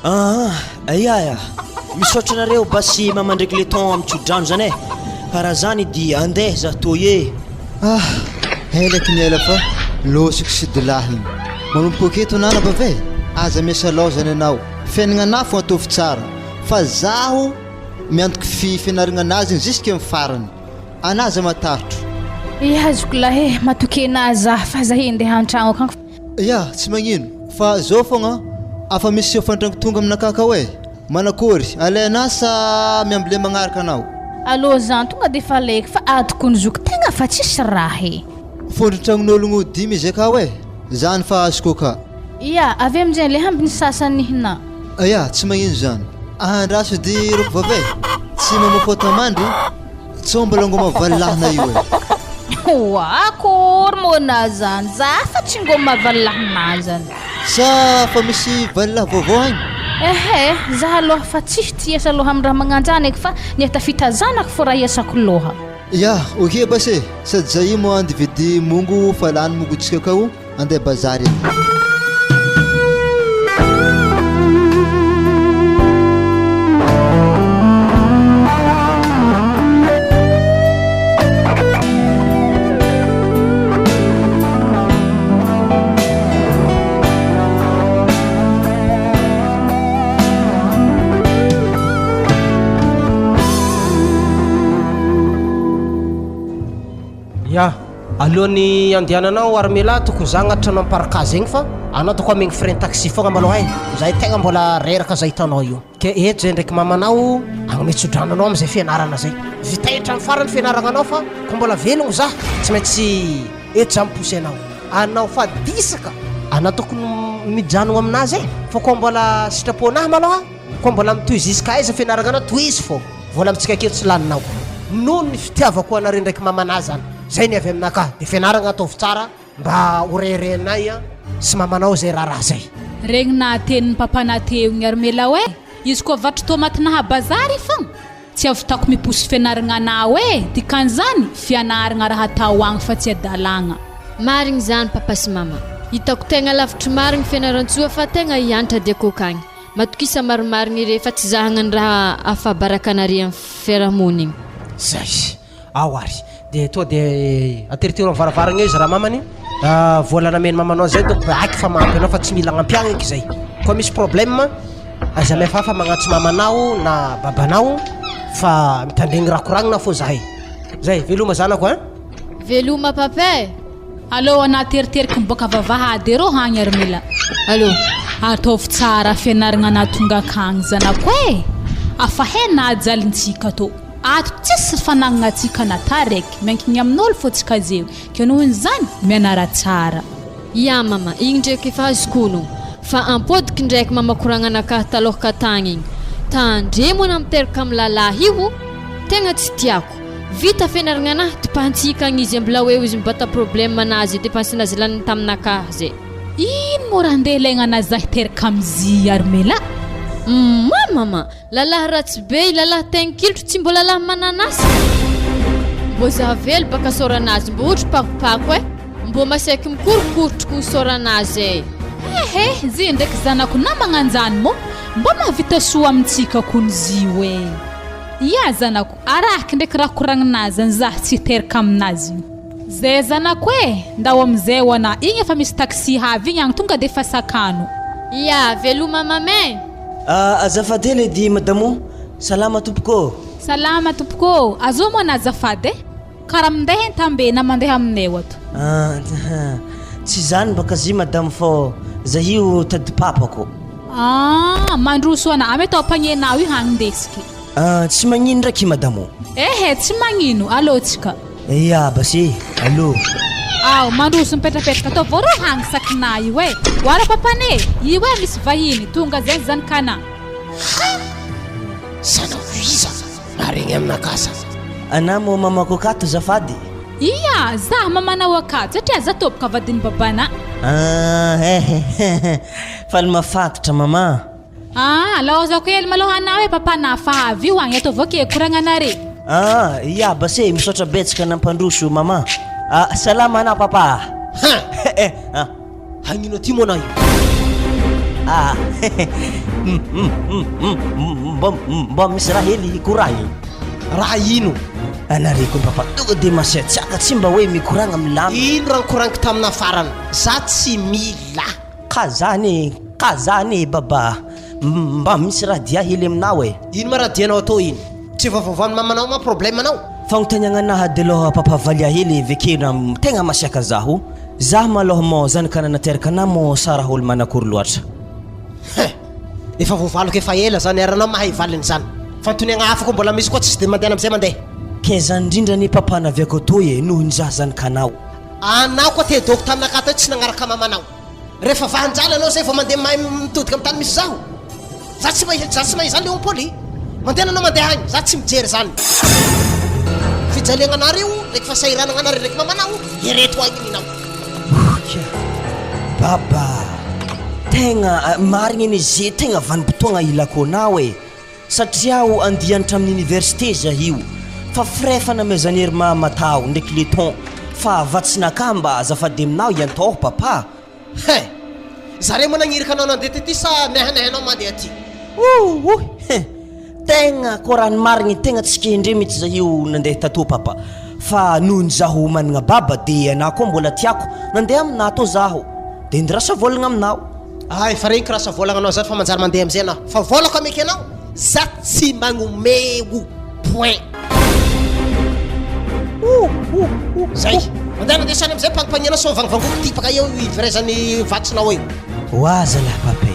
Aa ya ya, misaotra anareo basy mama ndraiky le ton am tsodrano zany e, ka raha zany di andeha za toy e. Ah! Ela ky ny ela fa lôsiko sy dilahiny. Manomboka aketo nana ba ve? Aza miasa lôzany anao. Fiaignana fô ataovy tsara fa zaho miantoky fi fianaragna anazy igny jusque am farany. Ana aza matarotro. Ia zoky lahy e, matoky anah zah fa zah endeha antragno akagny. Ya, tsy magnino, fa zao fogna afa misy hofan-tragno tonga aminakahy akao e! Manakory, alainà sa miambile magnaraka anao? Allo zan tonga de efa alaiko fa adiko ny zoky tegna fa tsisy raha e! Fondron-tragnon'ologno dimy izy akao e! Zany fa azoko ka. Ya, avy aminjay le ambiny sasany hna. Ya, tsy magnino zany. Andraso edy roko vavy e! Tsy mamoa fôtamandry. Tsao mbola ngoma valilahina io e. Oa akory moa na zany za fa tsy ngoma valilahina zany. Sa fa misy valilahy vaovao agny? Ehe, za aloha fa tsy hiasa loha amin'ny raha magnanjany eky fa ny ahatafita zanako fô raha hiasako loha. Ya, ok basy e, sady za io moa andeha hividy mongo fa lany mongotsika akao. Andeha bazary e. Ya, alohan'ny andehananao Armela tokony za agnatitra anao am parkage egny fa anao toko amegny frein taxi fogna malôha e, zahay tegna mbola reraka zay hitanao io, ke eto zay ndraiky mamanao agnome tsodrano anao amizay fianarana zay, vitay hatramin'ny farany fianaragnanao fa ko mbola velogno za tsy maintsy eto za miposy anao, anao fa disaka anao tokony mijanogno aminazy e, fa ko mbola sitraponah malôha ko mbola mitohy jusqu'à aiza fianaragnanao tohizo fô. Vola amintsika kely tsy laninao. Noho ny fitiavako anareo ndraiky mamanà zany. Zay ny avy aminakahy. De fianaragna ataovy tsara mba ho reharehanay sy mamanao zay raharaha zay. Regny nahatenin'ny papanà teo igny ary Mela oe, izy koa vatry tomaty naha bazary fogna, tsy avitako miposy fianaragna anao e, dikan'izany, fianaragna raha atao agny fa tsy adalagna. Marigny zany papa sy mama. Hitako tegna lavitry marigny Fianarantsoa fa tegna hiantra diako akagny. Matokisa marimarigny re fa tsy zahagna ny raha afabaraka anare am fiarahamonigny. Zay. Ao ary. Dia tonga dia aterotero amin'ny varavarana eo izy ramamany. Vola namen'i mamanao zay donc haiko fa mahampy anao fa tsy mila agnampiagna eky zay. Koa misy problème aza mihafahafa magnantso mamanao na babanao fa mitandregny raha koragnina fô zahay. Zay, veloma zanako ein. Veloma papa e! Aleo anah teriteriko miboaka vavahady erô hagny ary mila. Allo. Ataovy tsara fianaragna anah tonga akagny zanako e! Afa he nahajalintsika tô. Ato tsisy fanagnantsika na taraiky, miankigny amin'olo fô tsika zeo, ke nohon'izany mianara tsara. Ya mama, igny ndreky efa azoko ono. Fa ampodiko ndraiky mama koragnanakahy talôhaka tagny igny. Tandremo anah miteraka am lalahy io, tegna tsy tiako. Vita fianaragna anah depense kagny izy mbola eo izy mibata problème anazy depense nazy laniny taminakahy zay. Ino moa raha ndeha ilaigna anazy zah hiteraka amzy Armela? Humm mama, lalahy ratsy be i lalahy tegny kilotro tsy mbô lalahy mananasy. Mbô zah velo baka sôranazy mbô otry pakopako eh, mbô masaiky mikorokorotro ko sôranazy eh. Ehe, zy ndraiky zanako na magnanjany mô mbô mahavita soa amintsika kony zio eh. Ia zanako, araky ndraiky raha koragninazy zany zah tsy hiteraka aminazy io. Zay zanako e, ndao amizay ho anah, igny efa misy taxi havy igny agny tonga defa sakano. Ia, veloma mama e. Ah, azafady hely edy madamo o, salama tompoko ô. Salama tompoko ô, azoa moa anah azafady e. Kara mindeha entambe na mandeha aminay ato. Ah, tsy zany baka zy madame fô za io tady papako. Ah, mandroso ana, ame tao panier-nao io hagny ndesiky. Ah, tsy magnino ndraiky madame ô. Ehe, tsy magnino, alô tsika. Ya basy e, alô. Ao, mandroso mipetrapetraka atao vao rô hagny sakinà io e. Oara papane, io e misy vahiny, tonga zay zanak'anà. Ha! Zanako iza? Maregny aminakahy za. Anà moa mamako akato azafady? Ia, za mamanao akato satria za tompoko vadin'i babanà. Ah, eh, faly mahafantatra maman. Ah, laozako hely malôha anà hoe papanà fa avy io agny ataovy ok koragnanare. Ah, ia base, misaotra betsaka nampandroso maman. Ah, salama anà papa. Ha! Eh, ah. Hagnino aty moa anà io? Ah, mbô mbô misy raha hely hikoragny. Raha ino? Anare koa papa tonga de masiatsiaka tsy mba hoe mikoragna milamina. Ino raha nikoragniko taminà farany? Za tsy mila. Ka zany e, ka zany e baba, mba misy raha dia hely aminao e. Ino ma raha dianao atao iny? Tsy efa voavahan'ny mamanao ma problème anao? Fagnontaniagna anaha de loha papa valia hely vekena tegna masiaka zaho, zah malôha mô zanaka nanateraka anah mô sa raha olo manakory loatra? Hein! Efa voavaliko efa ela zany ary anao mahay valiny zany. Fanontoniagna hafa koa mbola misy koa tsisy de mandehana amizay mandeha. Ke zany indrindra anie papa naviako atoy e, noho ny zah zanakanao. Anao koa te doko taminakahy teo tsy nagnaraka mamanao. Rehefa vahan-jala anao zay vao mandeha mahay mitodika amin'ny tany misy zaho. Za tsy mahay za tsy mahay zany Léon Paul e. Mandehana anao mandeha agny, za tsy mijery zany. Fijaliagna anareo ndraiky fahasahiranagna anareo ndraiky mamanao, ereto agny ninao. Oka Baba, tegna marigny anie ze tegna vanim-potoagna ilako anao e. Satria aho andianitra amin'ny université zah io fa frais fanamezan'i hery mama tao ndraiky le ton fa vatsinakah mba azafady aminao iantaoho papa. Hein! Zare moa nagniraka anao nandeha tety sa nehanay anao mandeha aty? Ouh! Hein! Tegna koa raha ny marigny tegna tsy kendre mitsy zah io nandeha tato papa fa nohon'ny zaho managna baba de anah koa mbola tiako nandeha aminah tô zaho de ndirasa vôlagna aminao. Ah efa regniko raha savoalagna anao zany fa manjary mandeha amizay anao fa vôlako ameky anao za tsy magnome o point zay mandehana andeha sany amizay pagnipagnina sao vangovangoky tipaka eo iverezany vatsinao eo. Oa zalahy pape,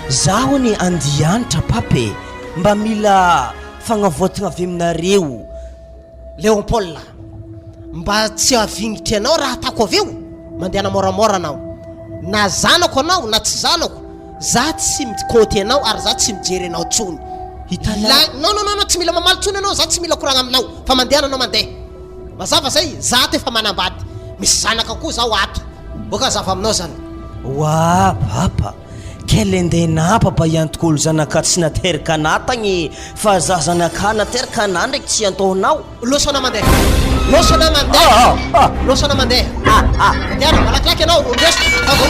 zaho anie andianitra pape, mba mila fagnavoatagna avy aminareo. Léon Paul a! Mba tsy hahavignitry anao raha atako avy eo, mandehana moramora anao. Na zanako anao na tsy zanako, za tsy mi-côté anao ary za tsy mijery anao tsony. Hitanao. La, non non non tsy mila mamaly tsony anao, za tsy mila koragna aminao fa mandehana anao mandeha. Mazava zay? Za ato efa manambady, misy zanaka koa zaho ato. Boka hazava aminao zany. Oa papa. Kely ndeha napapa iantoko olo zanaka tsy nateraka anah tagny fa za zanaka nateraka anah ndraiky tsy iantohonao. Loso anah mandeha. Loso anah mandeha. Loso anah mandeha. Mandehana malakilaky ianao loso fa vao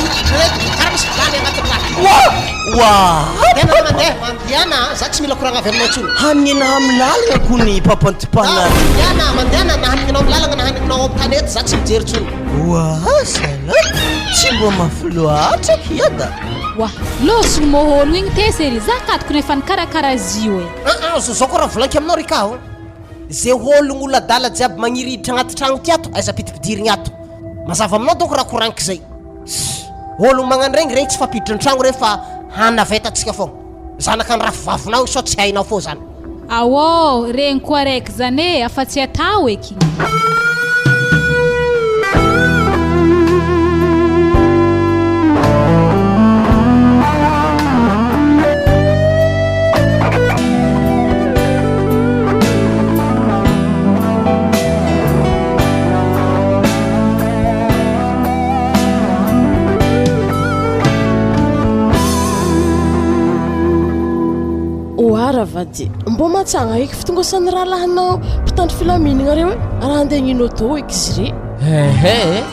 karaha misy vilany agnatin'ny laky. Oa! Mandehana anah mandeha. Mandehana za tsy mila koragna avy aminao tsony. Hanigny anah amy lalagna kony mpampantipana. Mandehana mandehana na hanigninao amy lalagna na hanigninao amy tanety za tsy mijery tsony. Oa zalahy tsy mba mafy loatra akia da. Oa, lôsogno môhôlogno igny tesa ery, za katoko nefa nikarakara azy io e. Ah ah, zao koa raha volaniko aminao ry ka o, ze hôlogno olo adala jiaby magniry hiditra agnaty tragno ty ato, aiza ampidipidirigny ato. Mazava aminao dônko raha koragniko zay. Hôlogno magnano regny, regny tsy fampiditra an-tragno regny fa hanavetantsika fogna. Zanaka ny rafivavinao io sao tsy hainao fô zany. Aô, regny koa araiky zany e, afa tsy atao eky. Oa ravady, mbô matsagna eky fitongosan'ny rahalahinao mpitandro filaminagna reo e, raha andeha hagnino auto eky izy re. Ehe e,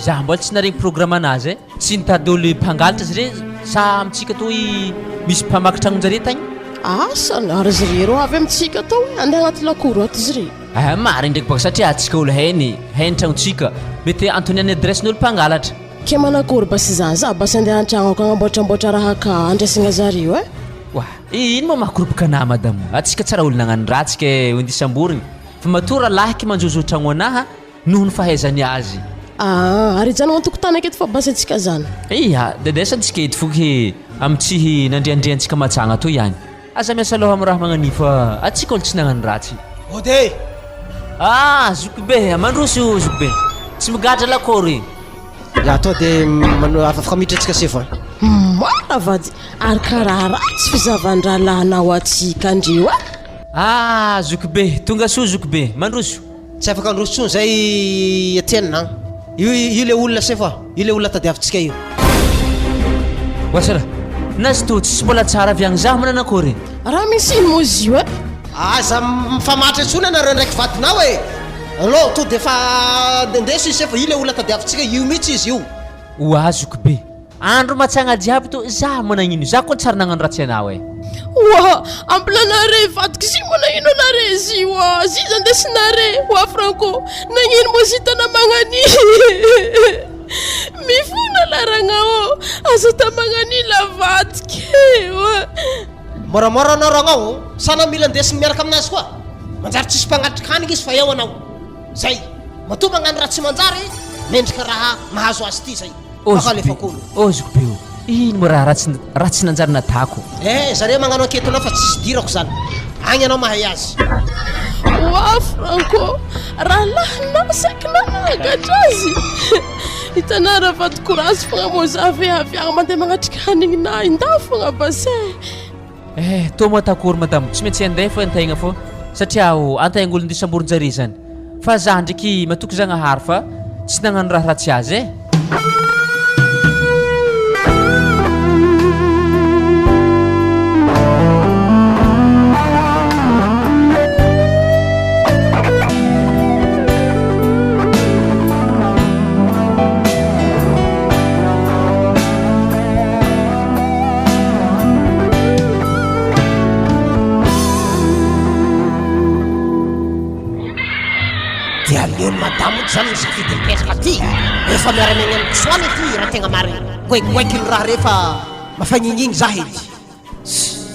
za mbola tsy naregny programme anazy e, tsy nitady olo mpangalatra izy re sa amintsika toy misy mpamaky tragnonjare tagny? Asa, ary izy re rô avy amintsika tô e, andeha agnaty lakoro ato izy re. Eh marigny ndraiky bôka satria atsika olo hainy, hainy tragnontsika, mety antoniany adresse n'olo mpangalatra. Ke manakory basy zany, za basy andeha antragno akao agnamboatramboatra raha ka andraisagna zareo e. Oa, ino moa mahakoropoka anah madamo, atsika tsy raha olo nagnano ratsy ke ho indisamborigny, fa matoa rahalahy ke manjozo tragno anaha noho ny fahaizany azy. Aa, ary hijanogna antokotany aketo fa basy atsika zany. Ia, dedesa antsika eto fo ke amy tsihy nandriandriantsika matsagna toy ihany. Aza miasa loha am raha magnan'io fa atsika olo tsy nagnano ratsy. Mody e! Ah zokibe a! Mandroso zokibe! Tsy migadra lakoro e! Ya, tonga de mano afaka miditra antsika sefo a. Mora vady ary karaha ratsy fizavan-drahalahinao atsika ndreo a! Ah zokibe, tonga soa zokibe, mandroso. Tsy afaka handroso tsony zay i Etienne an! Io io le olona sefo a! Io le olona tadiavintsika io. Oasara, nazy tô tsisy mbola tsara avy agny zah manana akory e! Raha misy ino moa izy io e? Aza mifamatra intsony ianareo ndraiky vadinao e! Alou to de fa ndeso i sefo, io le olona tadiavintsika io mihitsy izy io. Oa zokibe, Andro matsagna jiaby to za managnino za koa tsary nagnano ratsy anao e. Oa ampilanare vadiko zy managnino anare zy oa zy zandesinare oa Franco nagnino moa zy tana magnani mifona laragna ô aza ta magnani la vadiko e oa. Moramora anao ragna ô, sa anao mila ndesiny miaraka aminazy koa? Manjary tsisy mpagnatrika hanigny izy fa eo anao. Zay. Matoa magnano raha tsy manjary, mendrika raha mahazo azy ty zay. Oziko be, oziko be o! Ino moa raha ratsy raha tsy nanjary natako. Eh, zareo magnano enquête anao fa tsisy idirako zany. Agny anao mahay azy. Oa Franco, rahalahinao saiky nanangatra azy. Hitanao raha vadiko ratsy fogna moa za ve avy agny mandeha magnatrika hanigny indao fogna bassin. Eh, toa moa atakory madamo, tsy maintsy andeha fô antegna fô satria o antegna olon-dia samborin-jare zany. Fa za ndreky matoky Zagnahary fa tsy nagnano raha ratsy azy e. Dia aleon'i madamo ody zany misafidy mipetraka aty efa miara-miaigna amin'ny kisoa any aty raha tegna marigny. Goaigoaiky ny raha re fa mafagningigny za edy. Tss!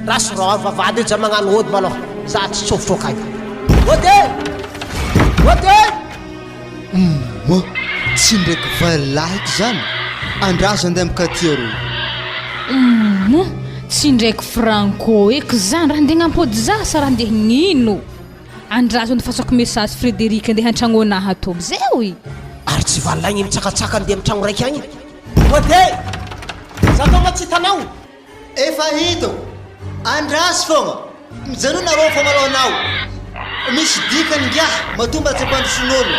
Raso rô vavahady io za magnano ody malôha za tsy tsofotro akagny. Ody e! Ody e! Humm! Tsy ndraiky valahiko zany! Andraso andeha mikaty arô. Humm! Tsy ndraiky franco eky zany raha ndeha hagnampody za sa raha ndeha gnino? Andraso andefasako message Frederic ndeha antragnonah ato amizay oy. Ary tsy valahigny mitsakatsaka andeha amy tragno raiky agny. Ody e! Za tao ma tsy hitanao? Efa hitako! Andraso fogna! Mijanona arô fa malôha anao! Misy dikany ngiahy matoa mba tsy ampandrosoan'olo!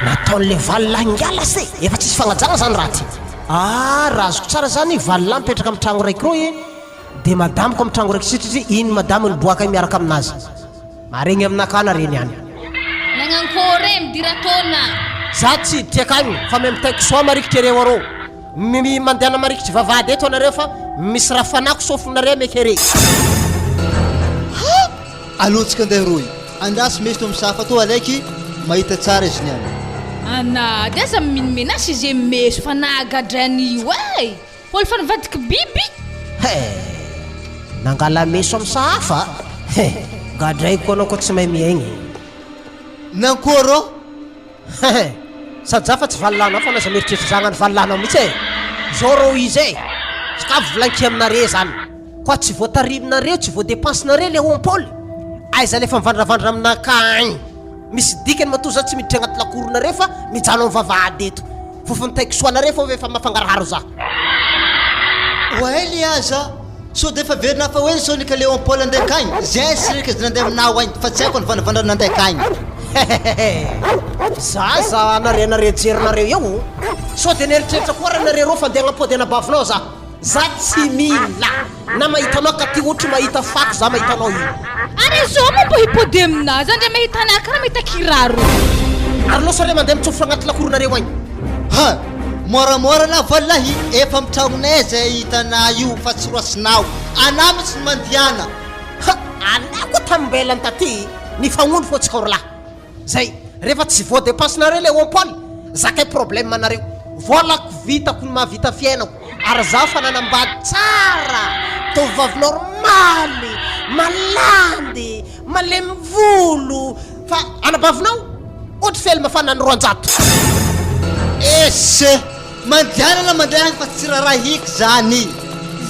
Nataon'le valilahy ngiahy lasa e! Efa tsisy fagnajagna zany raha ty! Ah raha azoko tsara zany valilahy mipetraka am tragno raiky rô e! De madamiko am tragno raiky sitritry iny madamo niboaka iny miaraka aminazy! Maregny aminakahy nareo niany. Nagnankôry e, midira taona. Za tsy hiditra akagny fa memitaiko soa marikitry areo arô. Mi mandehana marikitry vavahady eto anareo fa misy raha fanako sofinareo mekere. Ha! Alohantsika andeha roy. Andraso misy to misafa to alaiky mahita tsara izy niany. Ana de aza mimenomenà sy ze meso fa nahagadrany io e! Olo fa nivadiky biby. He! Nangala meso am sahafa? He! Gadraiko anao koa tsy mahay miaigny. Nankôry ô? He! Sady za fa tsy valilahinao fa lasa mieritreritra za hagnano valilahinao mihitsy e! Zao rô izy e! Ska volanky aminare zany koa tsy voatariminareo tsy voadepense-nareo le hompôly! Aiza le efa mivandravandra aminakahy agny! Misy dikany matoa za tsy miditra agnaty lakoronareo fa mijano am vavahady eto. Fofon'ny tay kisoanareo fô efa mafangaraharo za. Oay aza sao de efa verina hafa hoe sao nika Léon Paul andeha akagny, zay sy reka izy nandeha aminao agny fa tsy haiko ny vandravandrana nandeha akagny. Hehehehe za za anare anare jerinareo eo o! Sao de nieritreritra koa ary nareo reo fa ndeha hagnampody anabavinao za. Za tsy mila na mahita anao ka ty ohatry mahita fako za mahita anao io. Ary zao moa mbo hipody aminah za ndray mahita anah karaha mahita kiraro. Ary losa re mandeha mitsofotra agnaty lakoronareo agny. Ha! Moramora anah vallahi efa am tragnonay zay hitanah io fa tsy roasinao anah mitsy no mandiana. Ha! Anah koa tambelany taty nifagnondro fô tsika roalahy. Zay, rehefa tsy voa depense nareo le ompol, zakay problème nareo. Volako vitako ny mahavita fiainako, ary zaho fa nanambady tsara, tovovavy normaly, malandy, malemy volo, fa anabavinao ohatry film fa nany 200. Ese! Mandianana na mandray agny fa tsy rarahiko zany.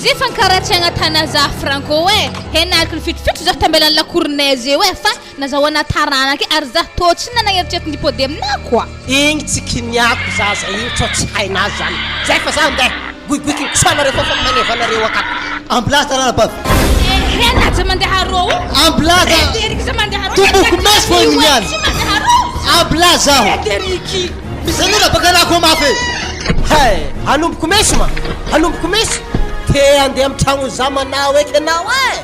Ze fankaratsiagna tana za Franco eh, henariko ny fitrofitro za tambelany lakoronay zeo eh fa Nazahoana taranaka e, ary za tô tsy nanagneritreritry nipody aminah koa. Igny tsy kiniako zaza igny tsao tsy hainà zany. Zay fa za andeha. Goigoiky ny kisoanareo fa fa magneva anareo akato. Ambilaza ranabavy. Ehe naja mandeha arô o. Ambilaza. Frederic za mandeha arô. Tompoko meso fo igny niany. Tsy mandeha arô. Ambilaza aho. Frederic. Mizanona baka anah koa mafy e. Hay, anomboko meso ma, anomboko meso. Te andeha amy tragnon'i zamanao eky anao e.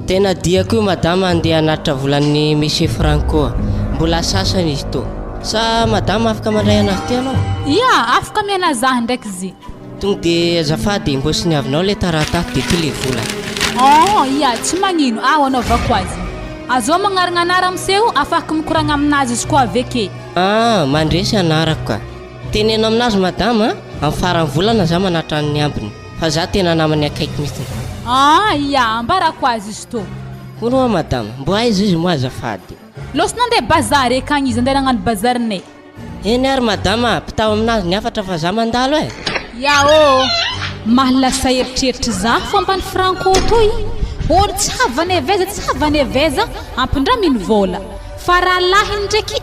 Tena diako io madama andeha hanatitra volan'ny monsieur Franco a. Mbola sasany izy tô. Sa madama afaka mandray anazy ty anao? Ia, afaka miala zah ndraiky zy. Tonga de azafady mbô soniavinao le taratasy de ty le vola. Oh, ia, tsy magnino, ao anaovako azy. Azao magnarigna anah ramose o, afahako mikoragna aminazy izy koa aveke. Ah, mandresy anarako ka. Teneno aminazy madama a, amin'ny faran'ny volana za manatitra ny ambiny. Fa za tena namany akaiky mihitsiny. Ah, ia, ambarako azy izy tô. Hono hoa madama, mbo aiza izy moa azafady? Lôsy nandeha bazary akagny izy, andeha nagnano bazarinay. Eny ary madama a, ampitao aminazy ny hafatra fa za mandalo e. Ya ô! Mahalasa eritreritry za fomban'i Franco toy, olo tsy havany avy aiza tsy havany avy aiza ampindraminy vôla, fa rahalahiny ndraiky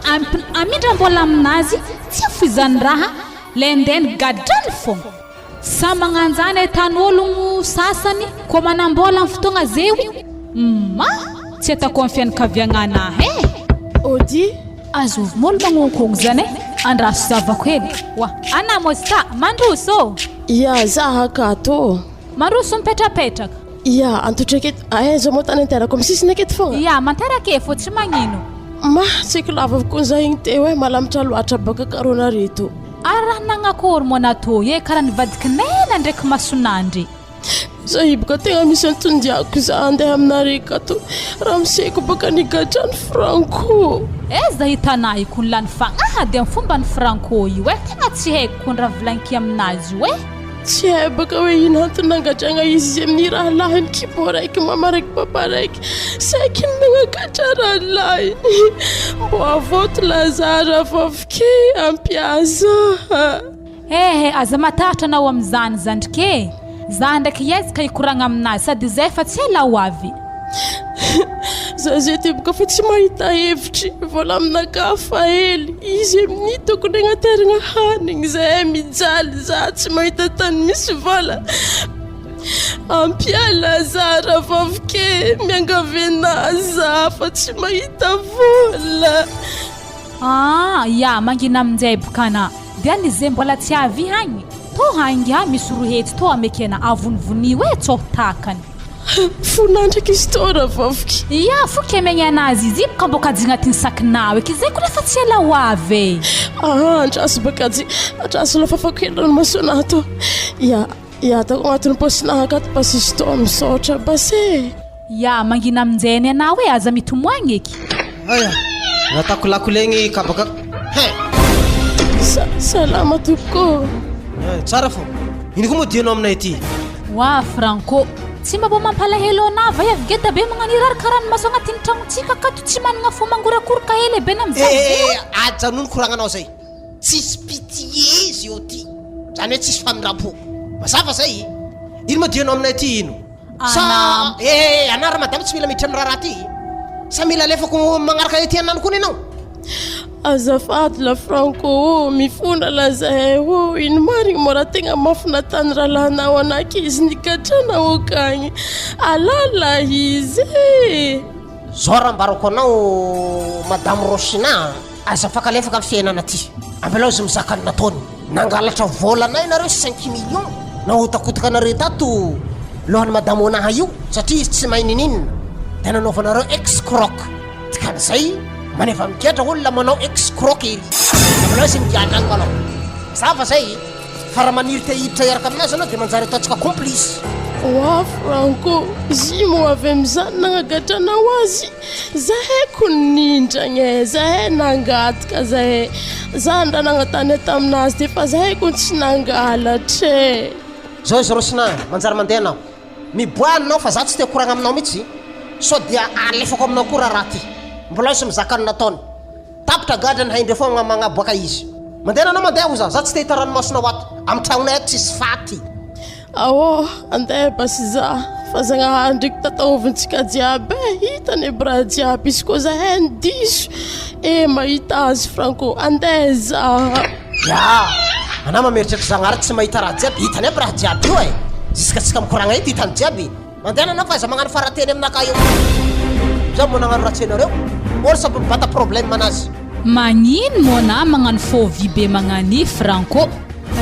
amindram-bola aminazy tsy afoizany raha, lendeny gadrany fogna. Sa magnanjany ahitan'ologno sasany koa manambola am fotoagna zeo? Humm tsy atako am fianakaviagna anah eh! Ody. Azovy moa olo magnonkogno zany eh! Andraso zavako hely. Wa! Ana Mosta, mandroso ô! Ia, za akato ô! Mandroso mipetrapetraka. Ia, antotra aketo, aiza moa tany anterako am sisiny aketo fogna? Ia, manteraka e, fô tsy magnino. Ma, tsy haiko lava koa za igny teo eh, malamitra loatra baka karaona reto. Ary raha nagnakory moa natô e karaha nivadiky nena ndraiky masonandry. Za hiboka tegna misy antondiako za andeha aminare akato ramoseko baka nigadrany franco. Aiza hitanà io kony lany fagnahy de am fomban'i franco io e tegna tsy haiko kony raha volagniko aminazy io e. Tsy hay baka hoe ino antony nangadragna izy izy amin'ny rahalahiny kibo raiky mama raiky papa raiky saiky ny nagnagadra rahalahiny mbô avoto Lazare vavike ampiasa. Ehe aza matahotra anao amin'izany zandriko e! Za ndraiky hiezaka hikoragna aminazy sady izay fa tsy ela ho avy. Za zay teboka fa tsy mahita hevitry, vola aminakahy fa hely, izy amin'ny tokony agnaterigna hanigny, zahay mijaly, za tsy mahita tany misy vola, ampiala za rahavavike, miangavy anazy za fa tsy mahita vola. Aa ya mangina aminjay bokana dia ny ze mbola tsy avy hagny tô hainga misy rohetsy tô amekena avonivonio e tsô takany. Fona ndraiky izy tô ravaviko. Ya fo kemegny anazy izy boka mbô kajigna aty ny sakinao eky zay kony efa tsy ela ho avy e. Aa andraso bakajy andraso lafafako hely ranomasonah tô ya ya ataoko agnatin'ny paosinah akato basy tô misaotra basy e. Ya, mangina aminjeny anao e, aza mitomoagny eky. Aya, natako lakolegny kabaka hein. Sa salama tompoko ô. Eh, tsara fô. Ino koa moa dianao aminay aty? Wa Franco, tsy mba mbô mampalahelo anah va avy geda be magnano iraraka ranomaso agnatin'ny tragnontsika akato tsy managna fo mangorakoroka hely be na mijaly Eh, be eh, o. eh, ajanony koragnanao zay. Tsisy pitié izy eo ty. Zany hoe tsisy famindram-po. Mazava zay. Ino moa dianao aminay aty ino? Sa eh anah ramadama tsy mila miditra amin'ny raharaha ty. Sa mila alefako magnaraka ety anany koa enao? Azafady la Franco ô, mifona la zahay ô, ino marigny moa raha tegna mafy natany rahalahinao anah izy nigadranao akagny, alala izy e. Zao raha ambarako anao madame Roshina a, aza afakalefaka ny fiainana ty, avelao izy mizaka ny nataony, nangalatra volanay nareo cinq millions, nahotakotaka anareo tato lohan'i madame Onaha io satria izy tsy mahay nininona, de nanaovanareo excroc, dikan'izay maneva migadra olona manao excroc ery, avelao izy migadra any malao, mazava zay. Fa raha maniry te hiditra hiaraka aminazy ianao dia manjary ataontsika complice. Oa Franco, zy moa avy amizany nagnagadrana ho azy, zahay ko nindragna e, zahay nangataka zahay, za ndra nagnatany taminazy de fa zahay ko tsy nangalatra e. Zao izy Rosina a, manjary mandeha anao. Miboaha anao fa za tsy te hikoragna aminao mihitsy. Sao dia alefako aminao koa raharaha ty. Mbola hisy mizaka ny nataony. Tapitra gadra ny haindreo foagna magnaboaka izy. Mandehana anao mandeha oza, za tsy te hita ranomasonao ato. Am tragnonay ato tsisy faty. Aô, andeha basy za fa Zagnahary ndreky tataovintsika jiaby e, hitany aby raha jiaby, izy koa zahay ny diso e mahita azy Franco, andeha za. Ya, anah mameritreritry Zagnahary tsy mahita raha jiaby, hitany aby raha jiaby io e, jusqu'à tsika mikoragna eto hitany jiaby. Mandehana anao fa aza magnano farateny aminakahy eo. Za mbo nagnano ratsy anareo. Olo samby mibata problème anazy. Magnino mô na magnano faux vie be magnani Franco?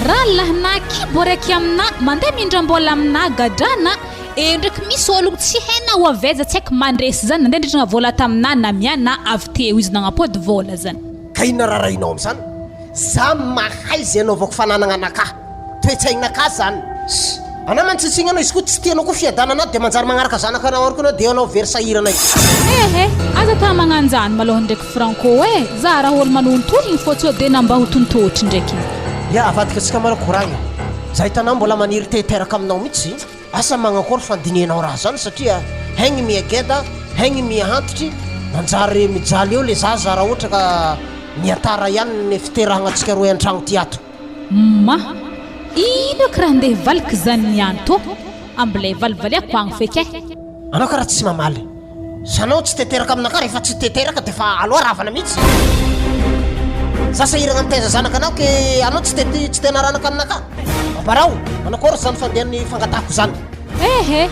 Ralahina kibo raiky aminà mandeha mindram-bola aminà gadrana eo ndraiky misy ologno tsy hainà ho avy aiza tsy haiko mandresy zany nandeha nidritrana vola taminà namianà avy teo izy nagnampody vola zany. Ka inona rarahinao amizany? Za mahay ze anaovako fananagna anakahy. Toe-tsainakahy zany. Ss. Anao mantsintsigna anao izy koa tsy tianao koa fiadanana dia manjary magnaraka zanaka anao ary koa anao dia anao very sahirana eo. Ehe, aza ta magnanjany malôha ndraiky Franco e, za raha olo manontologno fô tsô de na mba ho tontôtry ndraiky. Ya avadika antsika malôha koragna. Za hitanao mbola maniry te hiteraka aminao mitsy. Asa magnakory fandinihanao raha zany satria haigny miha geda, haigny miha antitry, manjary mijaly eo le zaza raha ohatra ka mihatara ihany ny fiterahagna antsika roe antragno ty ato. Ma, ino aky raha ndeha valiky zany niany tô, ambilay valivaliako agny feky eh. Anao karaha tsy mamaly. Zanao tsy teteraka aminakahy rehefa tsy teteraka defa aloha ravana mihitsy. Za sahiragna mitaiza zanaka anao ke anao tsy te tsy te hanaranaka aminakahy. Ambarao, manakory zany fandehan'ny fangatahako zany. Ehe,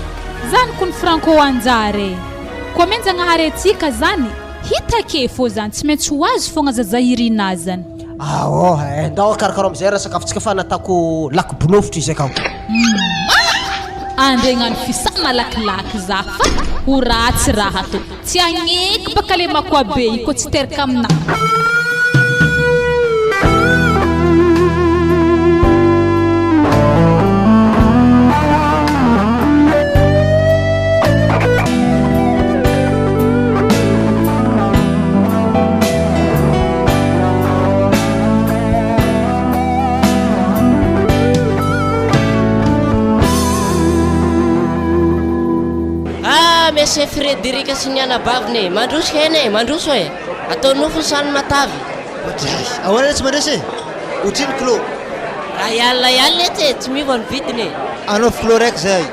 zany kony Franco anjara e. Koa amenjagnahary antsika zany, hita ke fô zany tsy maintsy ho azo fogna zaza irinà zany. Aoh eh, ndao karakarao amizay raha sakafontsika fa natako laky bonofotry izay kao. Ma! Andregnano fisa malakilaky za fa ho ratsy raha to. Tsy agneky baka le makoa be io ko tsy teraka amina. Ah, Monsieur Frédéric sy ny anabaviny e! Mandroso hena e! Mandroso e! Atao nofo ny sany matavy. Ohatray. Ahoana re tsy mandresy e? Otrino klo. Ray alina ihany letsy e! Tsy miova ny vidiny e! Anaovy klo raiky zahay.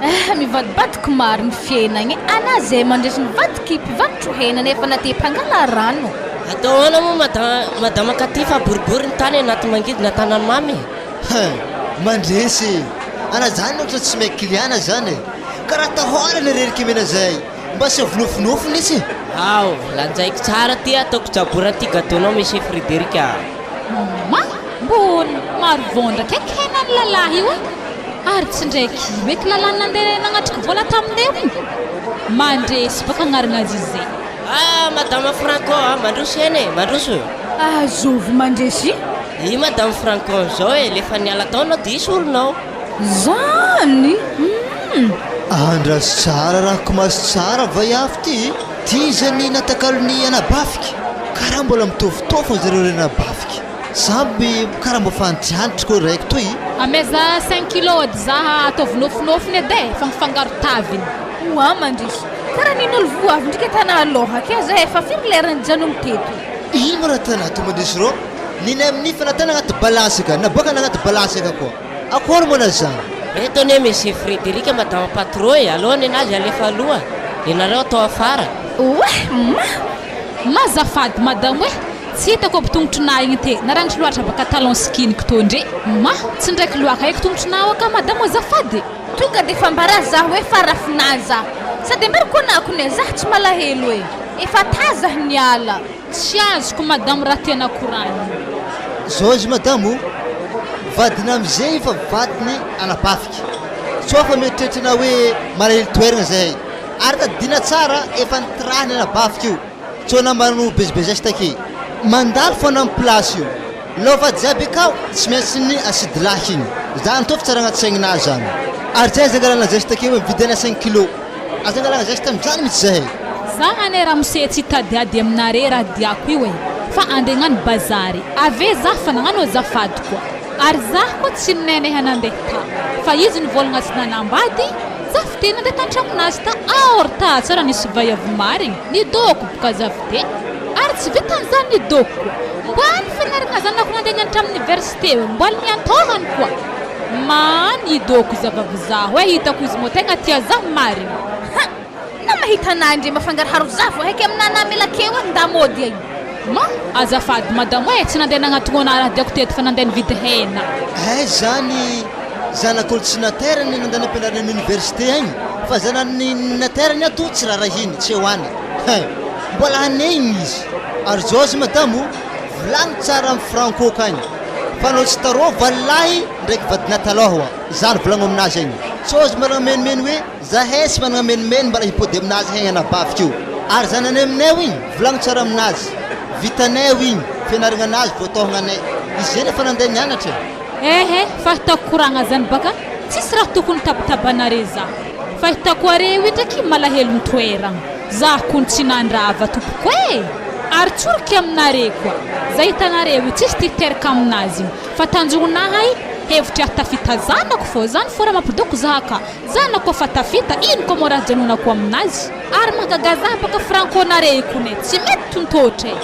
Eh, mivadibadiky marigny fiainagna e! Anà zay mandresy mivadiky mpivarotro hena nefa na te mpangala rano. Atao ahoana moa madama madama Cathy fa boribory ny tany anaty mangidina tanan'i mamy e! Hein! Mandresy e! Ana zany ohatra tsy mahay client zany e! Karaha tahorana irery kimena zay! Mba asiavo nofinofy lesy e! Ao! Lanjaiko tsara ty ataoko jabora ty gateau-nao Monsieur Frédéric a! Ma! Mbô maro vondraka eky henan'ny lalahy io e! Ary tsy ndraiky io eky lalahy nandeha nagnatriky vola tamineo igny! Mandresy baka agnaragna azy izay! Ah madama Franco a, mandroso hena e, mandroso. Ah zovy mandresy? I madame Franco amizao e, lefa niala tao anao diso olonao. Zany? Humm. Andraso tsara raha komasy tsara va iavy ty? Ty zany natakalon'i anabafiky, karaha mbola mitôfitôfy zareo ry anabafiky. Samby karaha mba fantiantitra koa raiky toy. Amaiza cinq kilos ody zaha ataovy nofinofiny edy e, fa mifangaro taviny. Oa mandrisy. Karaha nin'olo voa avy ndrika tana aloha kay zay efa firy lera nijanogno teto. Ino moa raha tana ato mandrisy rô? Ninay amin'ny fa natana agnaty balance ka, naboakana agnaty balance ka koa. Akory moa na zany? Reto anie Monsieur Frédéric Madame Patro e, aleo nenazy alefa aloha, de nareo atao afara. Oeh! Ma! Ma azafady madamo eh! Tsy hitako aby tongotrinà igny te, narangitry loatra baka talon skiniko tô ndre. Ma! Tsy ndraiky loaka eky tongotrinà ao ka madamo azafady. Tonga de efa ambara zah hoe fa rafinah zah. Sady ambara koa nako ne zah tsy malahelo e. Efa tà zah niala. Tsy azoko madamo raha tena koragny. Zao izy madamo o, vadina amizay fa vadiny anabaviko. Sao fa mieritreritra anao hoe malahelo toerana zahay. Ary tadidina tsara efa nitirahany anabaviko io. Sao nambarany ho bezibezesy take. Mandalo foana am place io. Lova jiaby akao tsy maintsy ny acide lahy iny. Zany tô fitsaragna tsaigninah zany. Ary tsy aiza angalana zeste keo hoe mividiana cinq kilo. Aza angalana zeste amizany mitsy zahay. Za ane ramose tsy hitadiady aminare raha diako io e fa ande agnano bazary ave za fa nagnano azafady koa ary za koa tsy nineneha nandeha ta fa izy nivolagna tsy nanambady. Zafy de nandeha tan-tragnonazy ta aor ta tsara nisy vaiavy marigny nidôko boka zafy de ary tsy vitan'izany nidôko koa mba ny fianaragna zanako nandeha nianatra amin'ny université mbola niantohany koa ma nidôko zavavy zaho e hitako izy moa tegna tia zaho marigny ha! Na mahita anah ndre mafangaroharo zah vao haiky aminah namela keo eh ndamody ay. Ma, azafady madamo eh, tsy nandeha nagnatogno anah raha diako teto fa nandeha nividy hena. Aiza zany zanak'olo tsy naterany nandeha nampianarina amin'ny université agny fa zanany naterany ato tsy rarahiny tsy eo any hein mbola hanegny izy ary zao aza madamo volagno tsara amin'ny franco akagny fa anao tsy tarô valilahy ndraiky vadinà talôha zany volagno aminazy agny sao aza mbola menimeny hoe Zahay tsy managna menimeny mbala hipody aminazy hegny anabaviko io ary zananay aminay igny volagno tsara aminazy vitanay igny fianaragna anazy voataognanay izy zay efa nandeha nianatra e. Ehe fahitako koragna zany baka tsisy raha tokony tabatabanare za fahitako areo io ndraiky malahelo ny toeragna za kony tsy nandrava tompoko e ary tsoriky aminare koa za hitanareo io tsisy ty teraka aminazy igny fa tanjognahy hevitry ahatafita zanako fô zany fô raha mampidoko za ka Zanako fa tafita, ino koa moa raha janonako aminazy? Ary mahagaga zah baka franco nare kone, tsy mety tontotra e!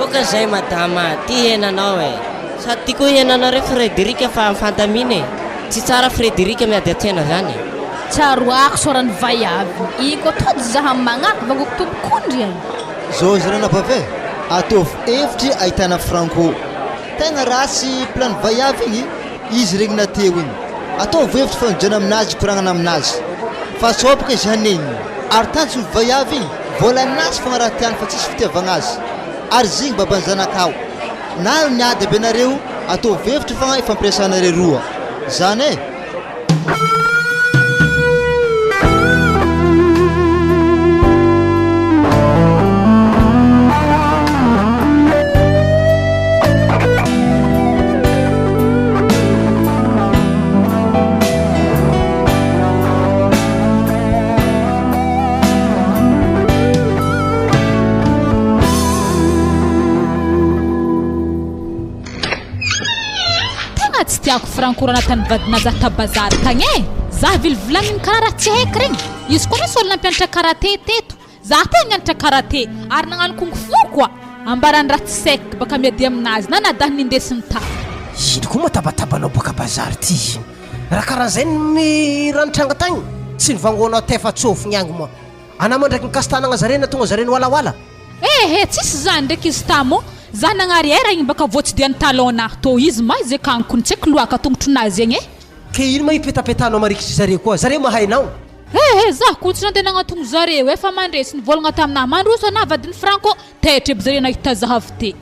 Oka zay madama a, ty henanao e! Sady ty koa henanareo Frederic fa mifandamina e! Tsy tsara Frederic miady an-tsena zany e! Tsaroako soran'ny vaiavy iny koa tody zah am magnaraka vangoko tompokondry ay. Zao izy ranabavy e, ataovy hevitry ahitana franco. Tegna ratsy plan vaiavy igny. Izy regnina teo igny. Ataovy hevitry fanojana aminazy hikoragnana aminazy. Fa sao boka izy hanenigny. Ary tanjony vaiavy igny, vôlanazy fogna raha tiany fa tsisy fitiavagna azy. Ary zigny baban'ny zanakao. Na miady aby anareo, ataovy hevitry fogna ifampiresahanareo roa. Zany e! Tegna tsy tiako frankorana tany vadina za ta bazary tagny e! Za vilivolagniny karaha raha tsy haiko regny. Izy koa nisy olo nampianatra karate teto. Za te nianatra karate ary nagnano kung fu koa. Ambarany raha tsy sec baka miadia aminazy na nadahy nindesiny ta. Ino koa moa tabatabanao boaka bazary ty iny? Raha karaha zay ny raha nitranga tagny, tsy nivangoanao tefa tsofigny agny moa. Anah moa ndraiky nikasi-tanagna zare na tonga zare niwalawala. Ehe tsisy zany ndraiky izy tamo, za nagnary era igny baka voa tsy dia ny talon nah tô izy may ze kankony tsy haiko loaka tongotronazy egny e. Ke ino ma ipetapetanao marikitry zare koa, zare mahay nao. Ehe za ko tsy nandeha nagnantogno zareo e fa mandresy nivolagna taminah mandroso anah vadin'i Franco taitra aby zareo nahita zah avy te.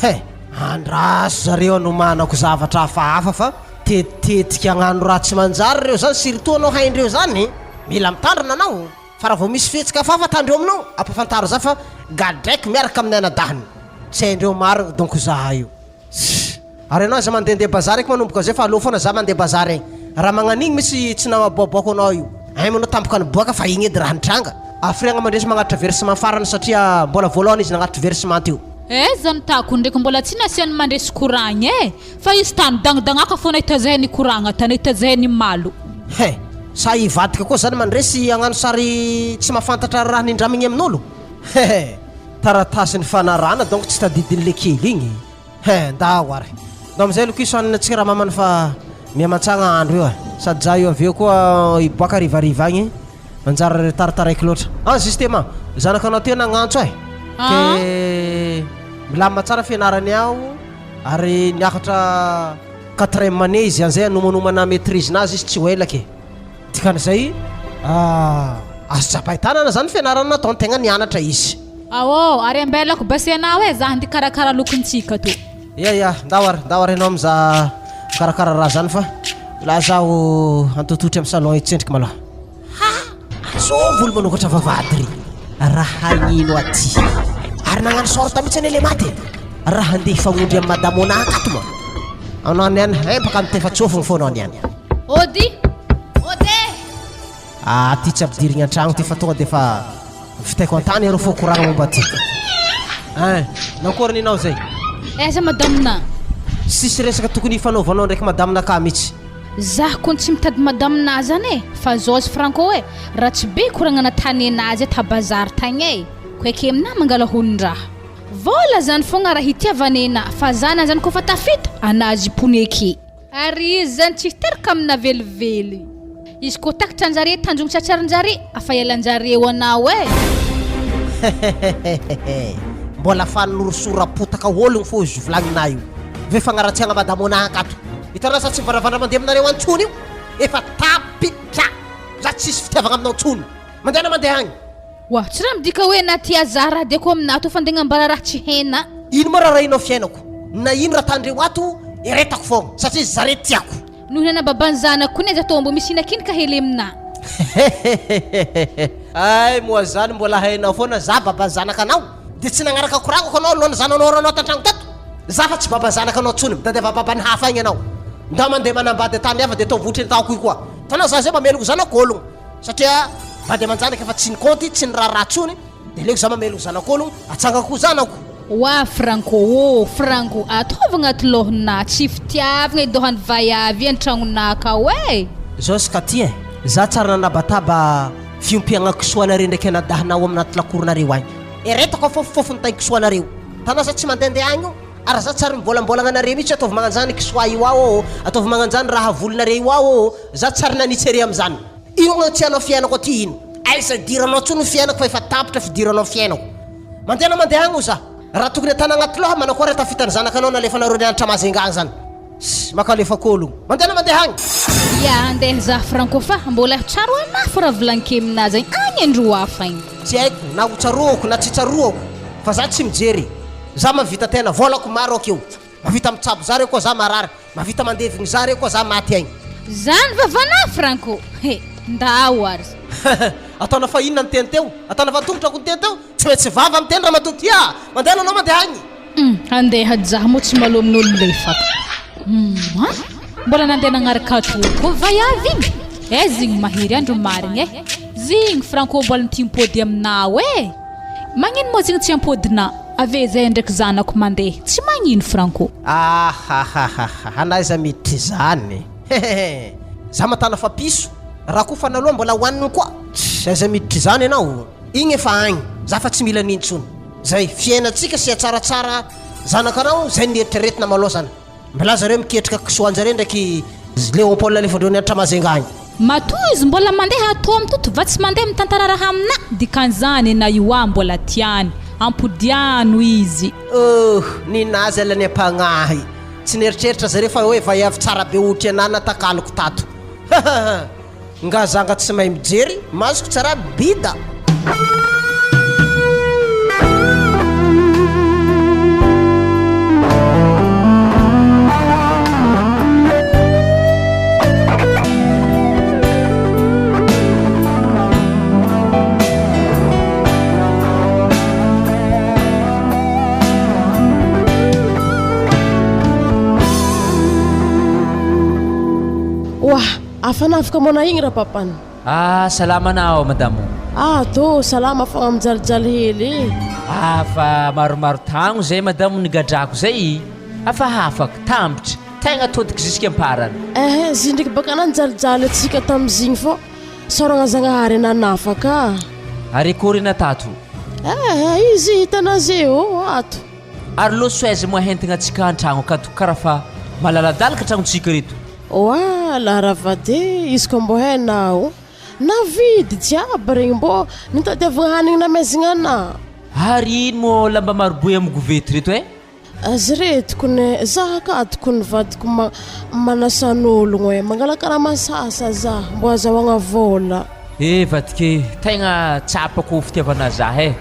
He! Andraso zareo anomanako zavatra hafahafa fa tetitetika hagnano raha tsy manjary reo zany surtout anao haindreo zany mila mitandrina anao fa raha vao misy fihetsika hafahafa atandreo aminao ampafantaro za fa gadraiko miaraka amin'ny anadahiny tsy haindreo marina donc za io. Tssy! Ary ianao aza mandehandeha bazary eky manomboka zay fa aleo foana za mandeha bazary egny. Raha magnan'igny misy tsy namaboaboako anao io. Aim anao tampoka niboaka fa igny edy raha nitranga. Hafiriagna mandresy magnatitra versement farany satria mbola voalohany izy nagnatitra versement teo. Aiza ny tako ndraiky mbola tsy nasiany mandresy koragna e! Fa izy tany dagnidagnaka fô nahita zahay nikoragna tany nahita zahay nimalo. He! Sa hivadika koa zany mandresy hagnano sary tsy mahafantatra raha nindramigny amin'olo? He! Taratasy nifanarahana donc tsy tadidin'le kely igny. He, ndao ary. Ndao amizay aloha kiso hanina antsika ramamany fa mihamantsagna andro io e. Sady za io avy eo koa hiboaka harivariva agny, manjary taritaraiky loatra. An justement, zanakanao teo nagnantso e. Ke milamina tsara fianarany ao ary niakatra quatrième année izy anzay hanomanomana maitrise-nazy izy tsy ho ela ke. Dikan'izay, azo tsapain-tanana zany fianarana nataony, tegna nianatra izy. Aô, ary ambelako basy anao e, za handeha hikarakara lokontsika to. Ia ia, ndao ary, ndao ary ianao mizaha mikarakara raha zany fa la zaho antototra amin'ny salon hitsendriky malôha. Ha! Azôvy olo manokatra vavahady ry raha hagnino aty. Ary nagnano sorte mihitsy anie le maty e. Raha handeha hifagnondry amin'i madame Ona akato moa. Anao niany hempaka mitefa-tsofigny fô anao niany. Ody! Ody e! Ah, ty tsy ampidirigny an-tragno ty fa tonga de fa vitaiko an-tany arô fô koragna momba ty. Ein, nankôry ninao zay? Aiza madame-na? Tsisy resaka tokony hifanaovanao ndraiky madame-nakahy mihitsy. Zah kony tsy mitady madame na zany e, fa zao azy Franco e, ratsy be koragna natanenazy e ta bazary tagny e, ko eke aminah mangala honin-draha. Vola zany fogna raha hitiavanena fa zana zany kofa tafita, anazy pony eke. Ary izy zany tsy hiteraka amina velively. Izy koa takatra anjare tanjogno tratsarinjare afa ialanjareo anao e. Hehehehe mbola fanorosora-potaka ologno fô izy volagninà io ve fagnaratsiagna madamo anah akato. Hitanao za tsy mivaravandra mandeha aminareo any tsony io efa tapitra za tsisy fitiavagna aminao tsony mandehana mandeha agny. Oa, tsy raha midika hoe na tia za raha dia ko aminah to fa ndeha agnambara raha tsy hena. Ino moa rarahinao fiainako na ino raha tandreo ato eretako fogna satria zare tiako. Noho ny anababany zanako koa ny aza tô mbô misy inakinika hely aminah. Hehehehe ay moa zany mbola hainao foana za baba zanaka anao de tsy nagnaraka koragnako anao alohan'ny za nanoro anao tantragno tato za fa tsy baba zanaka anao tsony mitadiava babany hafa agny anao ndao mandeha manambady antany hafa de ataovy ohatry ny ataoko io koa tanao za zay mamelogno zanako ologno satria vady aman-janaka efa tsy nikonty tsy niraharaha tsony de aleoko za mamelogno zanak'ologno atsangako ho zanako. Oa Franco ô Franco ataovy agnaty lôhonà tsy fitiavagna idohan'ny vaiavy an-tragnonà akao e! Zao sy Katy e, za tsary nanabataba fiompiagna kisoanareo ndraiky anadahinao aminaty lakoronareo agny. Eretako afôfofôfo ny tain-kisoanareo. Tanà za tsy mandehandeha agny io, ary za tsary mivôlambôlagna anareo mihitsy ataovy magnanjany kisoa io ao ô, ataovy magnanjany raha volinareo io ao ô, za tsary nanitsy are amizany. Ino no tsy hanao fiainako aty ino? Aiza idiranao tsony ny fiainako fa efa tapitra fidiranao fiainako. Mandehana mandeha agny oza. Raha tokony atana agnaty loha manakôry atafita ny zanakanao nalefanareo nianatra Majunga agny zany. Ssy makalefa kôlogno. Mandehana mandeha agny. Ya andeha zah franco fa mbola tsaroana fo raha volanikely aminazy agny agny andro hafa agny. Tsy haiko na ho tsaroako na tsy tsaroako fa za tsy mijery. Za mahavita tena, vôlako maro akeo. Mahavita mitsabo za reo koa za marary. Mahavita mandevigny za reo koa za maty aigny. Zany vavanà Franco he! Ndao ary. Ataona fa inona niteny teo? Ataona fa tongotra ko niteny teo? Tsy maintsy vava miteny ramatoa ty ah! Mandehana anao mandeha agny. Hum, andeha jah moa tsy malômin'olo milefaka. Hum an! Mbola nandeha nagnaraka tour koa vaiavy igny? Aiza igny mahery andro marigny eh! Zigny Franco mbola ntimpôdy aminao eh! Magnino moa zegny tsy ampodina ave zay ndraiky zanako mandeha tsy magnino Franco. Ahahahaha anaiza miditra izany hehehe za matana fa piso raha koa fanaloha mbola hoaniny koa tss aiza miditra izany ianao igny efa agny za fa tsy mila an'iny tsony zay fiainantsika sy atsaratsara zanakanao zay ny eritreretina maloha zany Milaza reo miketrika kisoa anjareo ndraiky Léopold alefandreo nianatra Majunga agny. Matoa izy mbola mandeha ato am toto va tsy mandeha mitantara raha amina dikan'izany na io ah mbola tiany. Ampodiano izy. Ohh ninazy ala ny ampagnahy. Tsy nieritreritra zareo fa hoe vaiavy tsara be ohatry anah natakaloko tato. Hahaha. Nga zanga tsy mahay mijery masoko tsara bida. Oah! Afanafika mona igny rapapan. Ah salama anao madamo. Ah tô salama fogna mijalijaly hely e. Ah fa maromaro tagno zay madamo nigadrako zay afa hafaka, tambitry, tegna todiky jusque amparany. Ehe zy ndraiky baka nanjalijaly atsika tamizigny fô saoragna Zagnahary nanafaka. Ary akory ana tato? Ehe izy hitanazy eo ato. Ary loso aiza moa hentigna atsika antragno akato kara fa malaladalaka tragnontsika reto. Oa la ravade izy ko mbô hainao navidy jiaby regny mbô nitadiavagna hanigny namezagna anah. Ary ino moa lamba maroboe am govety reto eh? Azy reto kone za akato kony vadiko ma manasa an'ologno eh mangala karama sasa za mbô azahoagna vôla. Eh vadike tegna tsapako fitiavana zah eh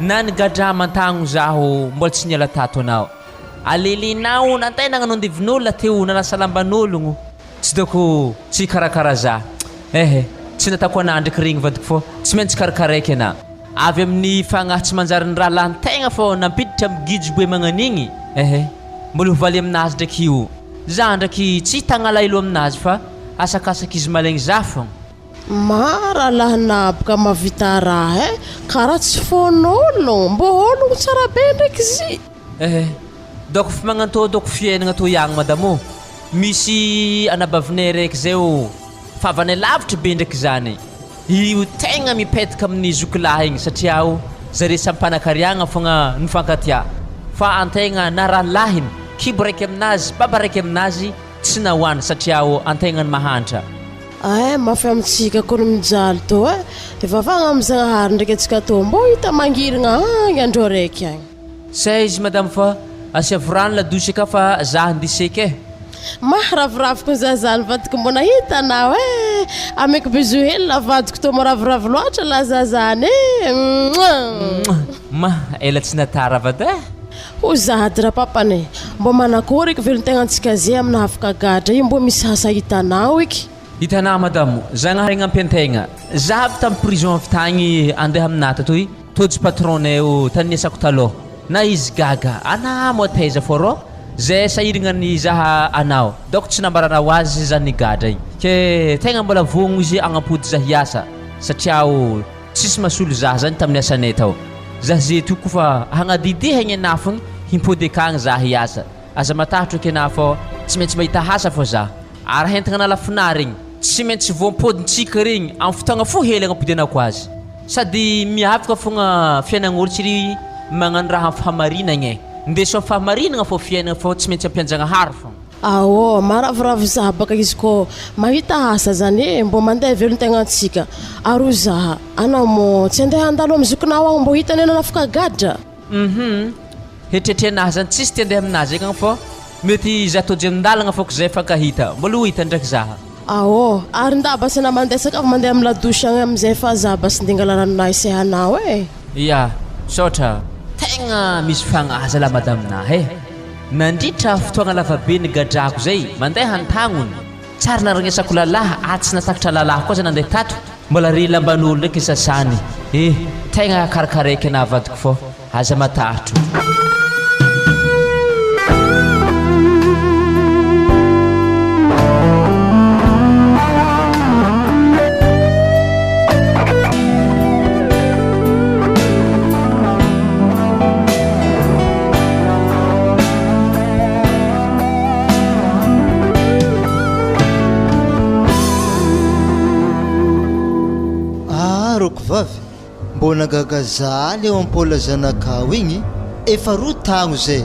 na nigadra aman-tagno zaho mbola tsy niala tato anao. Alelenao nanday nagnano andevon'olona teo nanasa lamban'ologno tsy doko tsy hikarakara za eh tsy nataoko anah ndraiky regny vadiko fô tsy maintsy karakaraiko anah avy amin'ny fagnahy tsy manjary ny rahalahin-tegna fô nampiditra amy gijo be magnan'igny eh mbola ho valy aminazy ndraiky io za ndraiky tsy hitagna alahelo aminazy fa asakasaky izy malaigny za fôgna. Ma rahalahy naboka mahavita raha eh karaha tsy fôn'ologno mbô ologno tsara be ndraiky zy. Eh, doko f magnantô doko fiainagna tô iagny madame ô. Misy anabavinay raiky zay ô, fa havanay lavitry be ndraiky zany. Io tegna mipetaka amin'ny zokilahy igny satria o zare samy mpanakariagna fogna nifankatia fa antegna na rahalahiny, kibo raiky aminazy, baba raiky aminazy tsy nahoany satria o antegna ny mahantra. Ae mafy amintsika ko ny mijaly tô e! Ivavahagna am Zagnahary ndraiky antsika tô mbô hita mangirigna agny andro araiky agny. Zay izy madame fa asiavo rano ladosy aka fa za handeha seky eh. Maharaviraviko ny zaza ny vadiko mbô nahita anao eh! Ameko bisous hely la vadiko tô maraviravy loatra la zaza any eh! Mouah! Mah, ela tsy natara vady eh! Hoy zahady rapapany eh! Mbô manakory eky velontegnantsika ze amina hafaka gadra io mbô misy asa hitanao eky. Hitanà madamo, Zagnahary agnampy antegna. Za avy tam prison avy tagny andeha aminà tatoy, tojo patron-nay eo tany niasako talôha. Na izy gaga, anà moa taiza fô rô? Zay sahiragna nizaha anao, donc tsy nambaranao azy za nigadra igny. Ke tegna mbola vogno izy agnampody za hiasa, satria o tsisy mahasolo za zany tamin'ny asanay tao. Za ze to kofa hagnadidy hegny anà fogna, himpody akagny za hiasa. Aza matahotro eky anà fô tsy maintsy mahita asa fô za. Ary entagna nalafonà regny, tsy maintsy voampodintsika regny amin'ny fotoagna fohy hely agnapodianako azy. Sady miavaka fogna fiainagn'olo tsy ry magnano raha amin'ny fahamarinagna e. Ndeso amin'ny fahamarinagna fô fiainagna fô tsy maintsy ampian-Jagnahary fogna. Aô, maraviravy za baka izy kô mahita asa zany e, mbô mandeha velon-tegnantsika. Ary hoy za, anao mô tsy andeha handalo am zokinao agny mbô hitany anao afaka gadra? Hum hetrihetrianahy zany tsisy te andeha aminazy akagny fô mety za tojo amindalagna fô ko zay fankahita mbola ho hita ndraiky zaha. Aô, ary nda basy anah mandeha sakafo mandeha am ladosy agny amizay fa za basy nde ngala ranonah isehanao e. Ya, misaotra. Tegna misy fagnahy zalahy madame nah e! Nandritra fotoagna lavabe nigadrako zay, mandeha antagnony, tsary naragnesako lalahy ary tsy natakatra lalahy koa za nandeha tato, Mbola ry lamban'olo ndraiky sasany eh! Tegna karakaraiko anah vadiko fô aza matahotro. Ah roko vavy, mbô nagaga za Léon-Paul zanakao igny, efa roa tagno zay,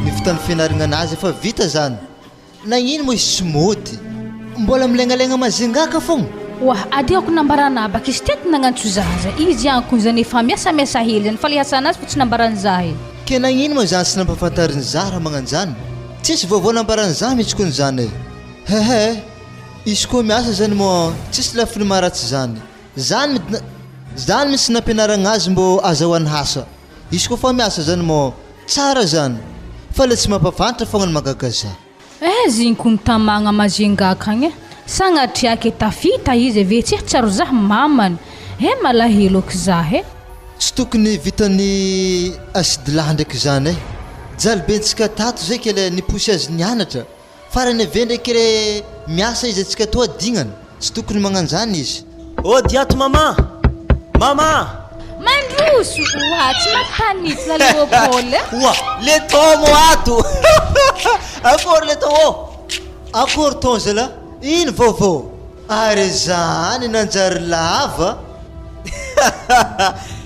ny fotoan'ny fianaragna anazy efa vita zany, nagnino moa izy tsy mody, mbola milengalegna Majunga ka fogna? Oah, adiako nambarana baka izy teto nagnantso zaza, izy ankony zany efa miasamiasa hely zany fa le asanazy fo tsy nambarany za e. Ke nagnino moa zany tsy nampafantariny za raha magnanjany, tsisy vaovao nambarany za mitsy kony zany e, hehe. Izy koa miasa zany moa tsisy lafiny maharatsy zany. Zany zany mitsy nampianaragna azy mbô azahoany asa. Izy koa fa miasa zany moa tsara zany fa le tsy mampafantatra fogna no mahagaga za. Eh zinko ny tamagna Majunga akagny eh sagnatria ke tafita izy ave tsy hatsiaro zah mamany eh malahelo aky zah eh. Tsy tokony vitan'i Asidilahy ndraiky zany eh. Jaly be ntsika tato zay ke le niposy azy nianatra. Farany ave ndraiky re miasa izy atsika toa dignana tsy tokony magnanjany izy. Ody ato mama! Mama! Mandroso! Oa, tsy mampanitsy la Léopold eh! Oa, le Tom ato! Akory le Tom ô! Akory Tom zala! Ino vaovao? Ary zany nanjary lava?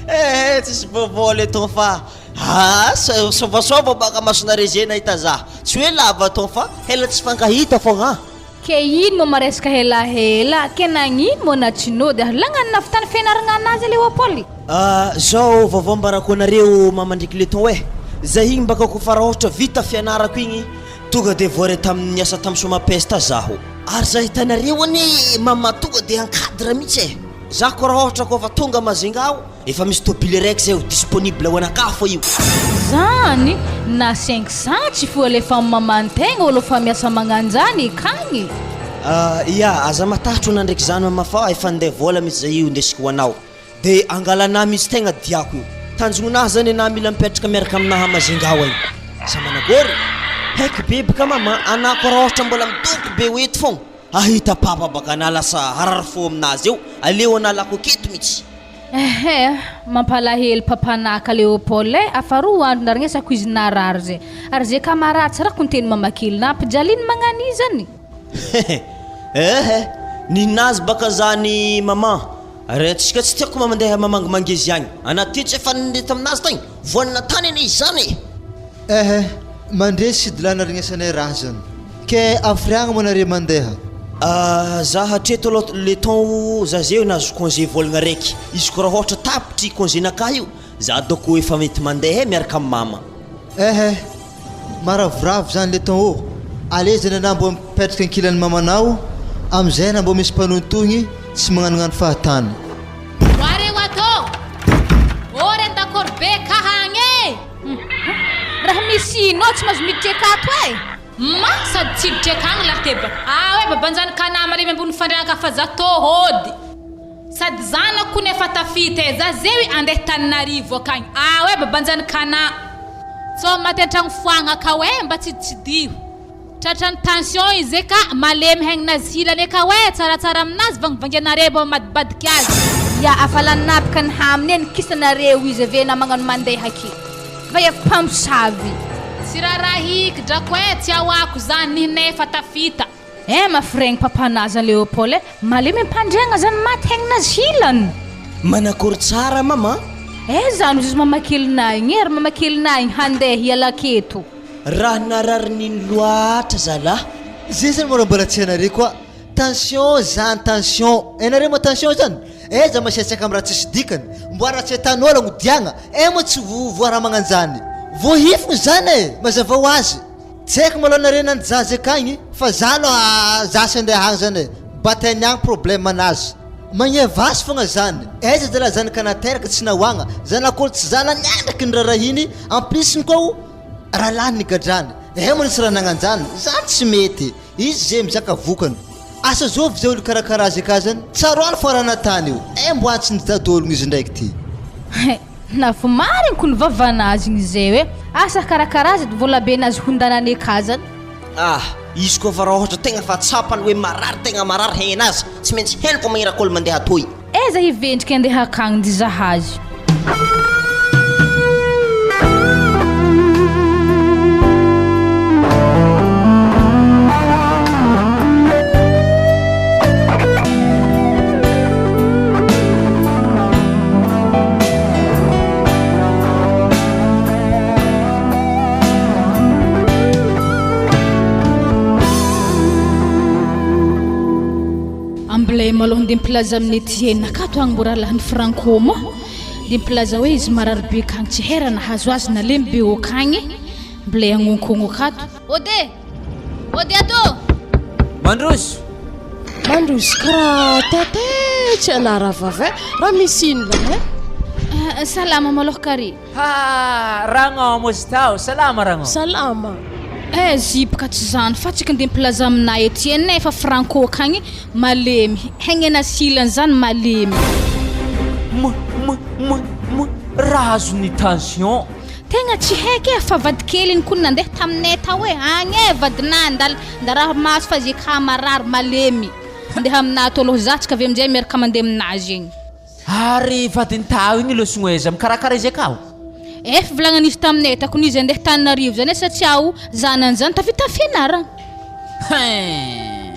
Eh, tsisy vaovao le Tom fa Ah, sovasoava baka masonare ze nahita za. Tsy hoe lava ton fa hela tsy fankahita fogna ah. Ke ino moa maresaka helahela, ke nagnino moa na tsy nody ary lagnano nahavitany fianaragna anazy Léopold? Ah, zao vaovao ambarako anareo mama ndreky le ton eh. Zay igny baka kofa raha ohatra vita fianarako igny tonga de voaray tamin'ny niasa tam somapest zaho. Ary za hitanareo anie mama tonga de en cadre mihitsy eh. Za ko raha ohatra kofa tonga Majunga aho Efa misy tobile raiky zay ho disponible ho anakahy fô io. Zany na 500 tsy fo alefa am maman tegna olo fa miasa magnanjany ekagny. Ah ya, aza matahotro ana ndraiky zany mama fa efa ndeha vola mitsy zay io ndesiko ho anao. De angalanah mitsy tegna diako io. Tanjognonah zany anah mila mipetraka miaraka aminaha Majunga ao agny. Sa manakôry? Heky be baka mama, anah koa raha ôhatra mbola midonky be ho eto fogna, ahita papa baka anah lasa harary fo aminazy eo, aleo anah lako aketo mitsy. Ehe, mampalahelo papanaka Léopold eh, afa roa andro naregnesako izy narary zay, ary ze ka marary tsy rako niteny mamakely nampijaliny magnani zany. Ehe, ninazy baka zany maman, ary antsika tsy tiako mandeha mamangimangy izy agny, anah ty tsy efa nety aminazy tagny, voanina tany anie izy zany e. Ehe, mandresy sy dilana regnesanay raha zany. Ke hafiriagna moa nare mandeha? Ah, za hatreto aloha le temps za zeo nahazo congé volagna raiky, izy ko raha ôhatra tapitry congé nakahy io, za dôko efa mety mandeha e miaraka am mama. Ehe, maravoravo zany le temps ô, aleo zany anah mbô mipetraka ankilan'ny mamanao, amizay anah mbô misy mpanohitohigny tsy magnanognano fahatany. Oareo ato! Ô re ndakoro be kaha agny e! Raha misy ino ao tsy mahazo miditra akato e! Ma sady tsy hiditra akagny lahy teba. Ah oe babanjany ka nama remy ambony fandriagna ka fa za tô hody. Sady zanako kony efa tafita e, za zewy andeha taninarivo akagny. Ah oe babanjany kana. Tsô maty antragno foagna akao e, mba tsiditsidiho. Tratran'ny tension izy e ka malemy haininazy hilany e ka oe tsaratsara aminazy vangivangianareo mba mamadibadika azy. Ya afa lanapaka ny haminy e nikisanareo izy ave na magnano mandeha aky va efa mpamosavy. Tsy rarahiko drako e tsy ahoako zany nihinay efa tafita. Eh mafy regny papanah zany Léopold eh, malemy ampandriagna zany maty haigninazy hilany. Manakory tsara mama. Eh zany ozy izy mamakelinah igny eh ry mamakelinah igny handeha hiala aketo. Raha narary nino loatra zalah. Zay zany mora mbola tsy hainareo koa tension zany tension hainareo moa tension zany aiza masiatsiaka am raha tsisy dikany mbo raha tsy ahitanao lagnodiagna eh moa tsy voa raha magnanjany voahifigny zany e mazava ho azy tsy haiko malôha nareo na ny jazy akagny fa za aloha za sy andeha agny zany e batainy agny problème anazy magnevasy fogna zany aiza zalahy zanaka nateraka tsy nahoagna zanak'olo tsy zala niandraky ny rarahiny en plus ny koa Raha lany ny gadrany, eh moa nisy raha nagnanjany, zany tsy mety, izy ze mizaka vokany. Asa zovy ze olo karakara azy aka zany, tsaroany fô raha natany io, eh mbo antsin'i dadologno izy ndraiky ty. He, nafo marigny ko ny vavanazy igny zay hoe asa karakara azy edy volabe nazy hondanane ka zany. Ah, izy koa fa raha ohatra tegna fa tsapany hoe marary tegna marary henazy, tsy maintsy henoko magnirak'olo mandeha atoy. Aiza hivendrika andeha akagny ndi zahazy. Ambilay malôha ndeha mpilaza amin'i Etienne akato agny mbô rahalahin'i Franco moa dia mpilaza hoe izy marary be akagny tsy hay raha nahazo azy nalemy be okagny mbilay agnonkogno akato. Ode! Ode ato! Mandroso! Mandroso karaha taitaitra anah rahavavy eh! Raha misy ino lahy eh? Salama malôha kary. Ha! Ragnao moa izy tao, salama ragnao. Salama. Eh zipo ka tsy zany fa tsika ndeha mpilaza aminah Etienne efa franco akagny malemy hegnena silany zany malemy. M m m m raha azon'ny tension. Tegna tsy haiko eh fa vadikeliny kony nandeha taminay tao eh agny eh vadinah ndal nda raha maso fa ze ka marary malemy andeha aminah ato aloha zah tsika avy amizay miaraka mandeha aminazy egny. Ary vadin'i Tao igny losogno aiza mikarakara izy akao? Ef volagna nisy taminay takony izy andeha Tananarivo zany e satria o zanany zany tafita fianaragna. Hein!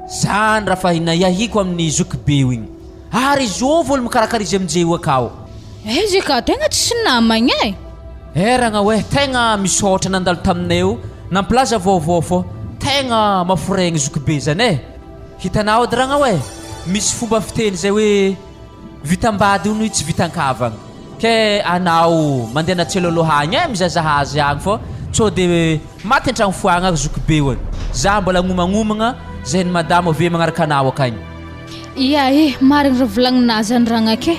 Zany raha fa nahiahiko amin'ny zokibeo igny. Ary zovy olo mikarakara izy aminjeo io akao? Aiza ka, tegna tsisy namagna e! Eh ragna oe, tegna misaotra nandalo taminay eo nampilaza vaovao fô tegna maforegny zokibe zany e! Hitanao edy ragna oe, misy fomba fiteny zay hoe vitam-bady hono tsy vitan-kavagna. Ke anao mandeha tsialôlôha agny e mizahazaha azy agny fô tsô de maty an-tragno foagna ary zokibe hono. Za mbola agnomagnomagna zay ny madamo avy eo magnaraka anao akagny. Ia e, marigny raha volagninà zany ragnaka e.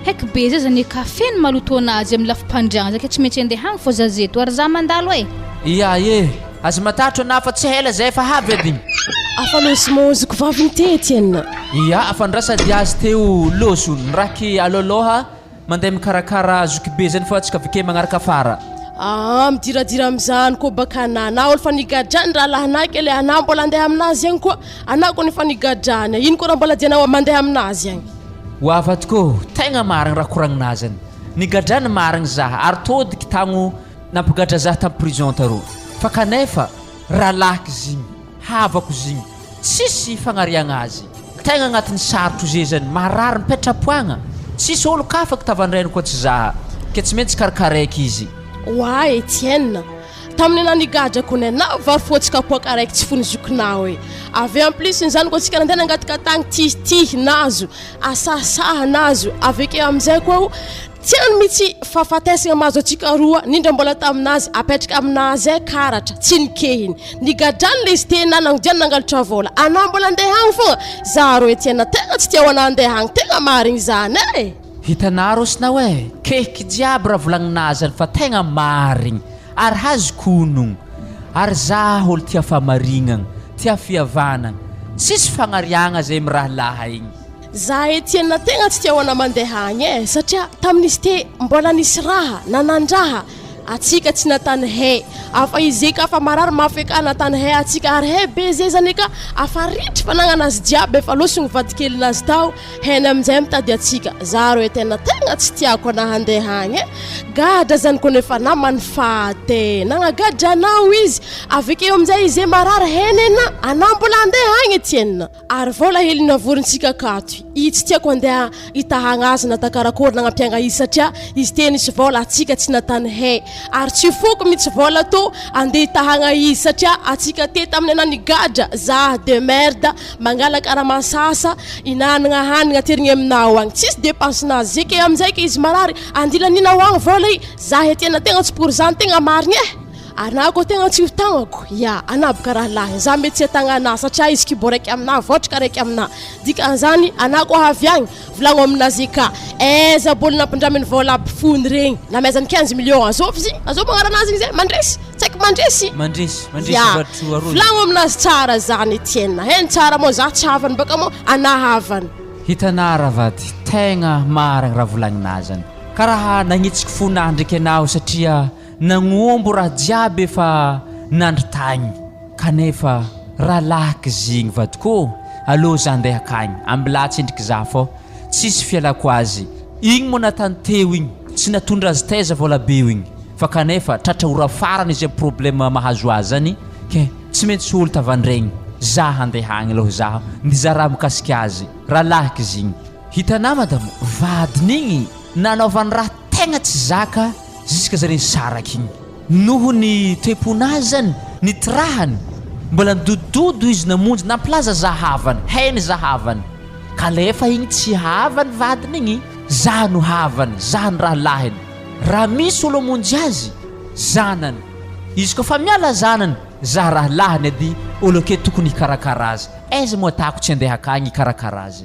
Heky be zay zany ka feno maloto anazy amin'ny lafim-pandriagna zay ka tsy maintsy andeha agny fô za zeto ary za mandalo e. Ia e, aza matahotra anà fa tsy ela zay fa havy edy. Afa losmo zoko vaviny ty Etienne. Ia, afa ndrasa diazy teo loso nraky alôlôha mandeha mikarakara zokibe zany fa tsika aveke magnaraka afara. Aa midiradira amizany koa baka anah na olo fa nigadrany rahalahinah kely anah mbola andeha aminazy agny koa anah kony efa nigadrany ino koa raha mbola dianao mandeha aminazy agny. Ho avy ato koa, tegna marigny raha koragninahy zany. Nigadrany marigny zah ary tôdiky tagno nampigadra zah tam prison tarô. Fa kanefa rahalahiko zigny, havako zigny, tsisy fagnariagna azy. Tegna agnatin'ny sarotro ze zany, marary mipetrapoagna, tsisy ôlo kafako tavandrainy koa tsy zah, ke tsy maintsy karakaraiko izy. Oa Etienne, tamin'ny anah nigadrako nenah vary fotsy kapoaka araiky tsy fony zokinao e! Avy eo en plus n'izany koa tsika nandeha nangataka tagny tihitihy nazo, asahasaha nazo, avy akeo amizay koa o tiany mitsy fahafatesagna mahazo atsika roa nindra mbola taminazy apetraka aminazy e karatra tsy nikehiny nigadrany le izy tena nagnodiany nangalatra vola anah mbola andeha agny fogna za rô Etienne tegna tsy tia ho anah andeha agny tegna marigny zany e! Hitanà rosnao e! Kehiky jiaby raha volagninà zany fa tegna marigny ary hazoko onogno ary za olo tia fahamarignagna, tia fihavanagna, tsisy fagnariagna zay mirahalaha igny. Za Etienne tegna tsy tia ho anah mandeha agny e satria tamin'izy te mbola nisy raha nanandraha atsika tsy natany hay afa izy ka afa marary mafy ka natany hay atsika ary hay be zay zany ka afa ritry fanagnana azy jiaby efa losogny vadikelinazy tao Hena aminjay mitady atsika. Za reo tena tegna tsy tiako anah handeha agny e. Gadra zany kony efa namany faty e. Nagnagadra anao izy. Avekeo aminjay izy e marary hena ena. Anah mbola handeha agny Etienne. Ary vola hely navorintsika akato. I tsy tiako handeha hitahagna azy na takarakory nagnampiagna izy satria izy te nisy vola atsika tsy natany hay. Ary tsy foko mitsy vola tô andeha hitahagna izy satria atsika te tamin'ny anah nigadra zah de merde Mangala karama sasa, hinanagna hanigna aterigny aminao agny, tsisy dépense nazy ze ke amizay ke izy marary andilanina ho agny vôla i, za etiana tegna tsy pour zany tegna marigny eh! Anah koa tegna tsy ho tagnako, ya anah boka rahalahy, za mety tsy atagna anah satria izy kibo raiky aminah, vôtraka raiky aminah, dikan'izany anah koa avy agny volagno aminazy ka aiza bôly nampindraminy vôla aby fony regny, namezany 15 millions azôvy izy igny, azôvy magnarana azy igny zay, mandresy. Tsy haiko mandresy. Mandresy, mandresy Ya. vatosoa aroa. Volagno aminazy tsara zany Etienne. Hainy tsara moa za tsy havany baka moa anah havany. Hitanà ravady, tegna marigny raha volagninà zany. Karaha nagnitsiky fonà ndraiky anao satria nagnombo raha jiaby efa nandry tagny. Kanefa rahalahiky zigny vadiko ô, alô za ndeha akagny, ambilà tsendriky za fô tsisy fialako azy. Igny moa natany teo igny, tsy natondra azy taiza vôla beo igny. Fa kanefa tratra ora farany izay problème mahazo azy zany ke tsy maintsy olo tavandregny za handeha agny aloha za nizara mikasika azy ralahiko izy igny hitanà madamo vadiny igny nanaovany raha tegna tsy zaka jusque zare nisaraka igny noho ny toe-ponazy zany ny tirahany mbola nidodododo izy namonjy nampilaza za havany hainy za havany kalefa igny tsy havany vadiny igny za no havany za ny rahalahiny Raha misy olo hamonjy azy, zanany. Izy koa fa miala zanany, za rahalahiny ady olo ake tokony hikarakara azy. Aiza moa atako tsy andeha akagny hikarakara azy.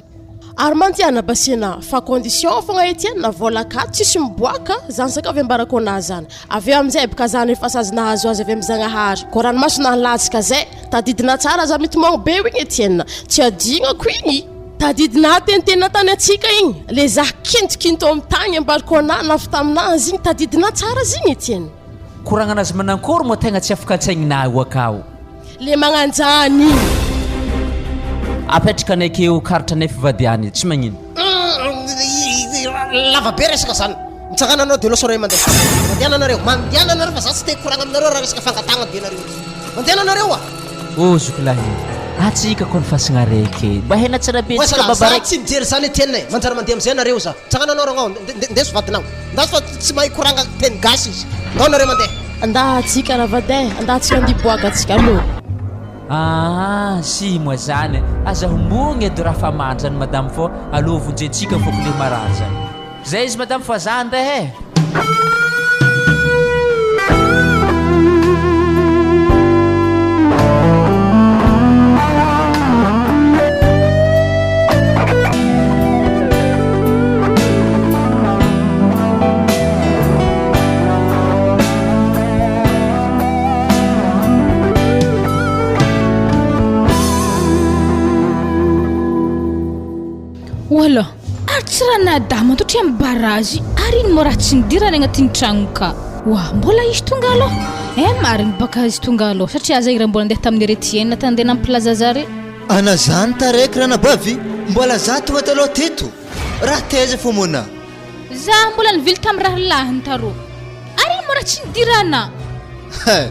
Ary mantiana Basiana fa condition fogna Etienne vola ka tsisy miboaka zany sakafo ambarako anah zany avy eo amizay bka zany efa sazy nahazo azy avy am zagnahary ko ranomaso nahalatsaka zay tadidina tsara za mitomagny be igny Etienne tsy adignako igny Tadidinà tenitenina tany antsika igny, le zah kintokinto am tagny ambariko anà nafy taminazy igny, tadidinà tsara zigny Etienne. Koragnanazy manankory moa tegna tsy afaka antsaigninà io akao. Le magnanjany igny. Apetraka anay akeo karatra anay fivadiany tsy magnino. Lava be resaka zany. Mitsangana anao de loso ray mandeha. Mandehana nareo, mandehana nareo fa za tsy te hikoragna aminareo raha resaka fangatahagna be nareo. Mandehana nareo a! Oh zoky lahy atsika ko ny fasagna araiky e! Mba hena tsara be tsika baba Za tsy mijery zany Etienne e! Manjary mandeha amizay nareo za. Mitsangana anao ragnao, ndeso vadinao. Ndaso fa tsy mahay koragna teny gasy izy. Ndao nareo mandeha. Andaha atsika ravadin, andaha atsika andihy boaka atsika aloha. Aa si moa zany, aza hombogny edy raha fa mandry zany madame fô aleo vonjentsika fôko le marary zany. Zay izy madame fa za andeha e! Wala, ary tsy raha nadama totry amin'ny barazy ary ino moa raha tsy nidirany agnatin'ny tragno ka. Wa, mbola izy tonga aloha. Eh marigny baka izy tonga aloha satria aza ira mbola nandeha tamin'ny Retienne tandeha nampilaza zare. Ana zany taraiky ranabavy, mbola za tonga taloha teto. Raha taiza fô moa na? Za mbola nivily tam rahalahiny taro. Ary ino moa raha tsy nidirana? He!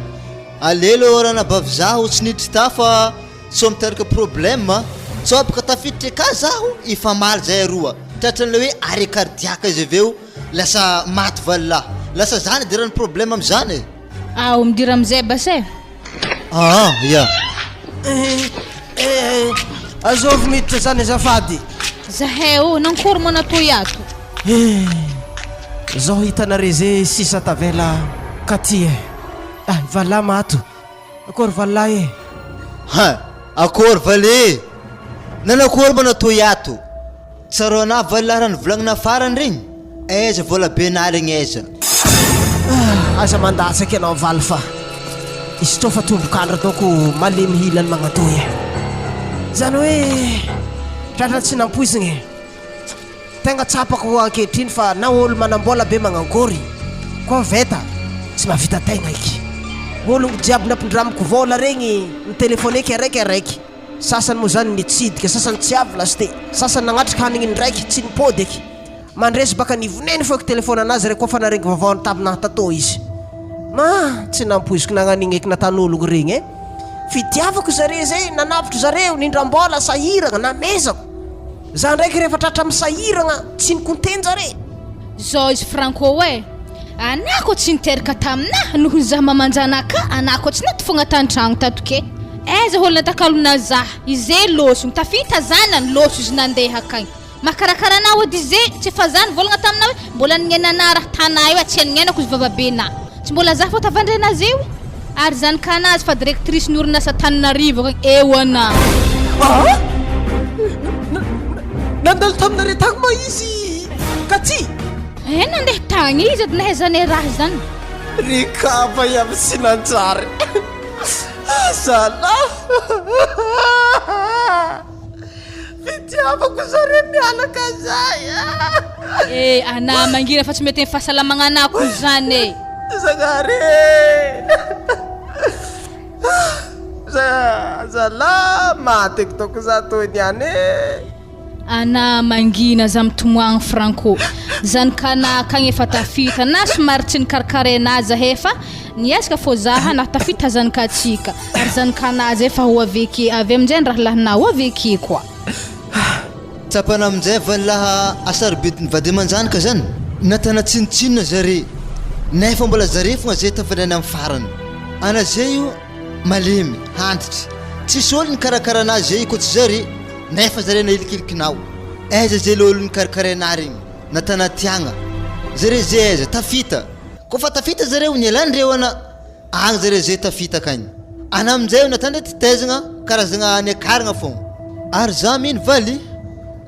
Alelo ranabavy zaho tsy niditra ta fa sao miteraka problème a! Sao boka tafiditra eka zaho hifamaly zay aroa, tratran'ilay hoe arrêt cardiaque izy avy eo lasa maty valilahy. Lasa za nidiran'ny problème am'zany e! Ao midira amizay bas e! Aa ya! Eh eh azovy miditra zany azafady. Zahay ô, nankory moa natoy ato. Eh zao hitanare ze sisa tavela ka ty eh. Ah valah mato. Akory valah eh. Ha! Akory valah eh! Nanakory moa natoy ato. Tsaroana va ilay raha nivolagnina farany regny? Aiza vola be naligny aiza? Ah, aza mandatsaky anao valy fa izy tô fa tombok'andro ataoko malemy hilany magnatoy e. Zany hoe tratra tsy nampoizigny e. Tegna tsapako ankehitriny fa na olo manam-bola be magnankory koa veta tsy mahavita tegna eky. Ologno jiaby nampindramiko vola regny nitelefoneky araiky araiky. Sasany moa zany nitsidika, sasany tsy avy lasite, sasany nagnatrika hanigny ndraiky tsy nipody eky. Mandresy baka nivoneny foeky telephone anazy re koa fa naregny vaovao taminah tatô izy. Ma, tsy nampoiziko nagnanigny eky natan'ologno regny e. Fitiavako zare zay, nanavotro zareo, nindram-bola, sahiragna, namezako. Za ndraiky rehefa tratra misahiragna tsy nikonten-jare. Zao izy Franco e! Anah ko tsy niteraka taminah noho ny zah mamanjanaka anah ko tsy naty fogna tantragno tato ke! Aiza olo natakalona zah ize lôso tafita zanany lôso izy nandeha akagny mahakarakara anah ody ize tsy efa zah nivolagna taminah hoe mbola niainanah raha tanah io tsy niainako izy vavabenah tsy mbola zah fô tavandrenah zeo ary zanakanazy fa directrice ny orinasa Tananarivo akagny eo anah. Ah! Nandalo taminareo tagny ma izy ka tsy? Eh nandeha tagny izy edy nahaizanay raha zany. Ry kapa iaby tsy nanjary. Zalah. Fitiavako zare mianaka zay. Eh anah mangina fa tsy mety amin'ny fahasalamagna anah ko zany e. Zagnahary e. Zalah maty eky doko za toy niany e. Ana mangina aza mitomoagny Franco. Zanak'anah akagny efa tafita na somary tsy nikarakaraina azy zahay fa niezaka fô zaha nahatafita zanak'antsika ary zanak'anah zay fa ho avy ake avy aminjay ny rahalahinah ho avy ake koa. Tsapana aminjay va laha asarobidiny vady aman-janaka zany? Natana tsinontsinona zare nefa mbola zare fogna zay tafadraina am farany. Ana zay io malemy, hantitry. Tsisy olo nikarakara anazy zay koa tsy zare. Nefa zare nahilikilikinao. Aiza ze le olo nikarakarainà regny? Natanatiagna. Zare ze aiza? Tafita. Koa fa tafita zareo, nialan-dreo ana agny zare ze tafita akagny. Ana aminjay natandre titaizagna karazagna niakaragna fogna. Ary za mino valy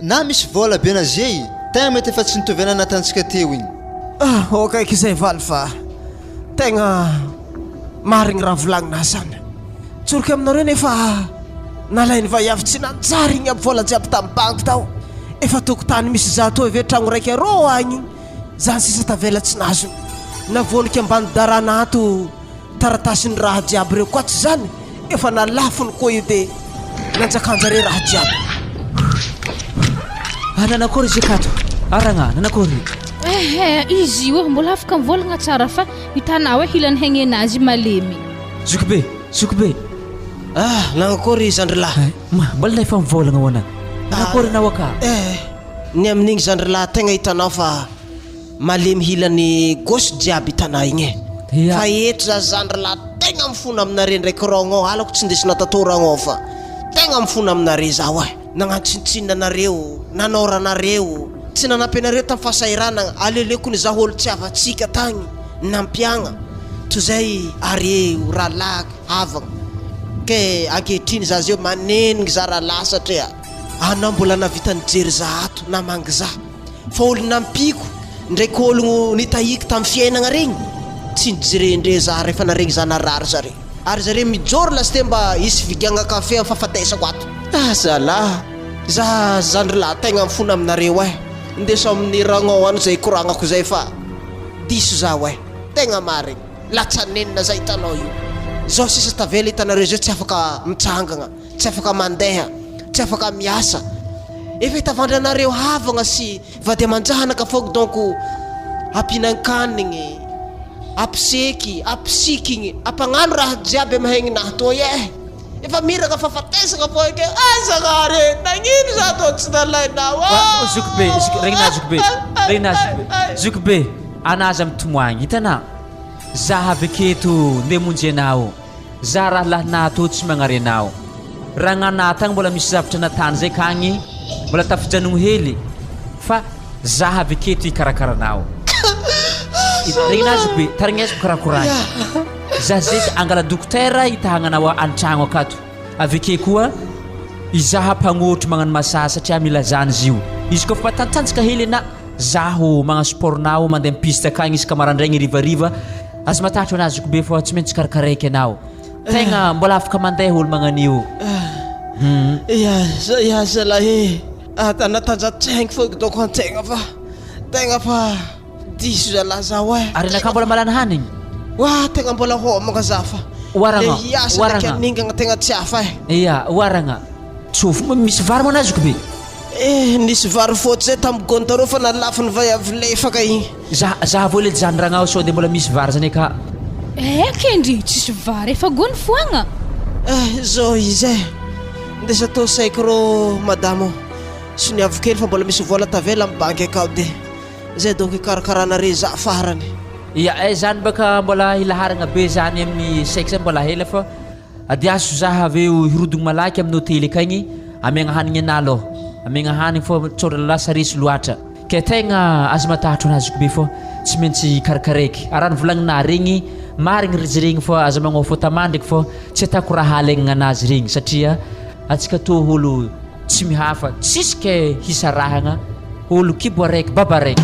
na misy vôla be naze tegna mety efa tsy nitovy ana natantsika teo igny. Ah, ok eky zay valy fa tegna marigny raha volagninà zany. Tsoriko aminareo nefa nalain'ny vaiavy tsy nanjary igny aby vola jiaby tamin'ny banky tao. Efa tokotany misy za toy ve tragno raiky arô agny zany sisa tavela tsy nazony. Navoaniky ambany darana ato taratasin'ny raha jiaby reo koa tsy zany efa nalafony koa io de nanjakanjare raha jiaby. Ah nanakory izy akato? Aragna, nanakory? Ehe, izy io mbola afaka mivolagna tsara fa hitanao hoe hilany hegnenazy malemy. Zoky be, zoky be. Ah, nangakory zandry lahy? Ma, mbola efa mivolagna hoana. Nangakory anao aka? Eh, ny amin'igny zandry lahy tegna hitanao fa malemy hilan'ny gauche jiaby hitanà igny e. Ia. Fa eto za zandry lahy tegna mifona aminare ndraiky ragnao, halako tsy ndesina tatô ragnao fa tegna mifona aminare zaho e. Nagnano tsinontsinona anareo, nanaora anareo, tsy nanampy anareo tamin'ny fahasahiranagna, aleoleoko nizaha olo tsy havantsika tagny nampiagna toy zay areo rahalahy havagna, ke ankehitriny za zeo manenigny za rahalahy satria anao mbola nahavita nijery za ato namangy za. Fa olo nampiako ndraiky ologno nitahiako tamy fiainagna regny tsy nijirendre za refa naregny za narary zare ary zare mijoro lasite mba hisy vigiagna kafe am fahafatesako ato. Ah zalah za zandry lahy tegna mifona aminareo eh ndeso amin'ny ragnao any zay koragnako zay fa diso zaho eh tegna marigny latsa-nenina za hitanao io zao sisa tavela hitanareo zay tsy afaka mitsangagna tsy afaka mandeha tsy afaka miasa. Efa hitavandranareo havagna sy vady aman-janaka fôgna donc ampihinan-kanigny, ampiseky, ampisikigny, ampagnano raha jiaby amy haigninahy toy eh! Efa miraka fahafatesagna fô eke ah Zagnahary e! Nagnino za tô tsy nalainao ah! Zoky be, zoky, regninà zoky be, regninà zoky be, zoky be, anà aza mitomoagny, hitanà, za avy aketo ndeha hamonjy anao. Za rahalahinà tô tsy magnary anao. Ragnanà tagny mbola misy zavatra natany zay kagny mbola tafijanogno hely fa za avy aketo hikarakara anao. Regninà zoky be, tarignesiko karaha koragny. Za zeky angala dokotera hitahagnanao an-tragno akato. Avy ake koa izaho mpagnotro magnano massage satria mila zany izy io. Izy koa fa matantanjaka hely anà, zaho magnano sport nao mandeha am piste akagny isaka marandraigny harivariva. Aza matahotra anà zoky be fa tsy maintsy karakaraiko ianao. Tegna mbola afaka mandeha olo magnan'io. Hum. Ya, ya zalahy e. Natanjatsaigny fô dônko antegna fa tegna fa. Diso zalahy zaho eh. Ary anakahy mbola malana hanigny. Wah tegna mbola homagna za fa Oharagna, le hiasa ndraiky oharagna. haningagna tegna tsy hafa eh. Ia, oharagna. Tsofy, misy vary moa anà zoky be? Eh, nisy vary fotsy zay tamin'ny gony tarô fa nalafiny vay avy lefaka igny. Za, za avao le jandragna ao sao de mbola misy vary zany aka. Eh kendry, tsisy vary efa gony foagna. Eh, zao izy eh. Ndesa atao saiky rô madamo. Soniavo kely fa mbola misy vola tavela amin'ny banky akao de. Zay donc hikarakarana re za farany. Ia eh zany baka mbola hilaharagna be zany amin'ny sexe mbola hela fa adiaso za avy eo hirodogno malaky amin'ny hotely akagny amiagna hanigny anah aloha amiagna hanigny fô tsao lasa resy loatra ke tegna aza matahotro anah zoky be fô tsy maintsy karakaraiko raha novolagninah regny marigny ry regny fô aza magnôfô tamandriky fô tsy atako raha alaigna anazy regny satria antsika tô olo Tsy mihafa, tsisy ke hisarahagna, olo kibo araiky, baba araiky.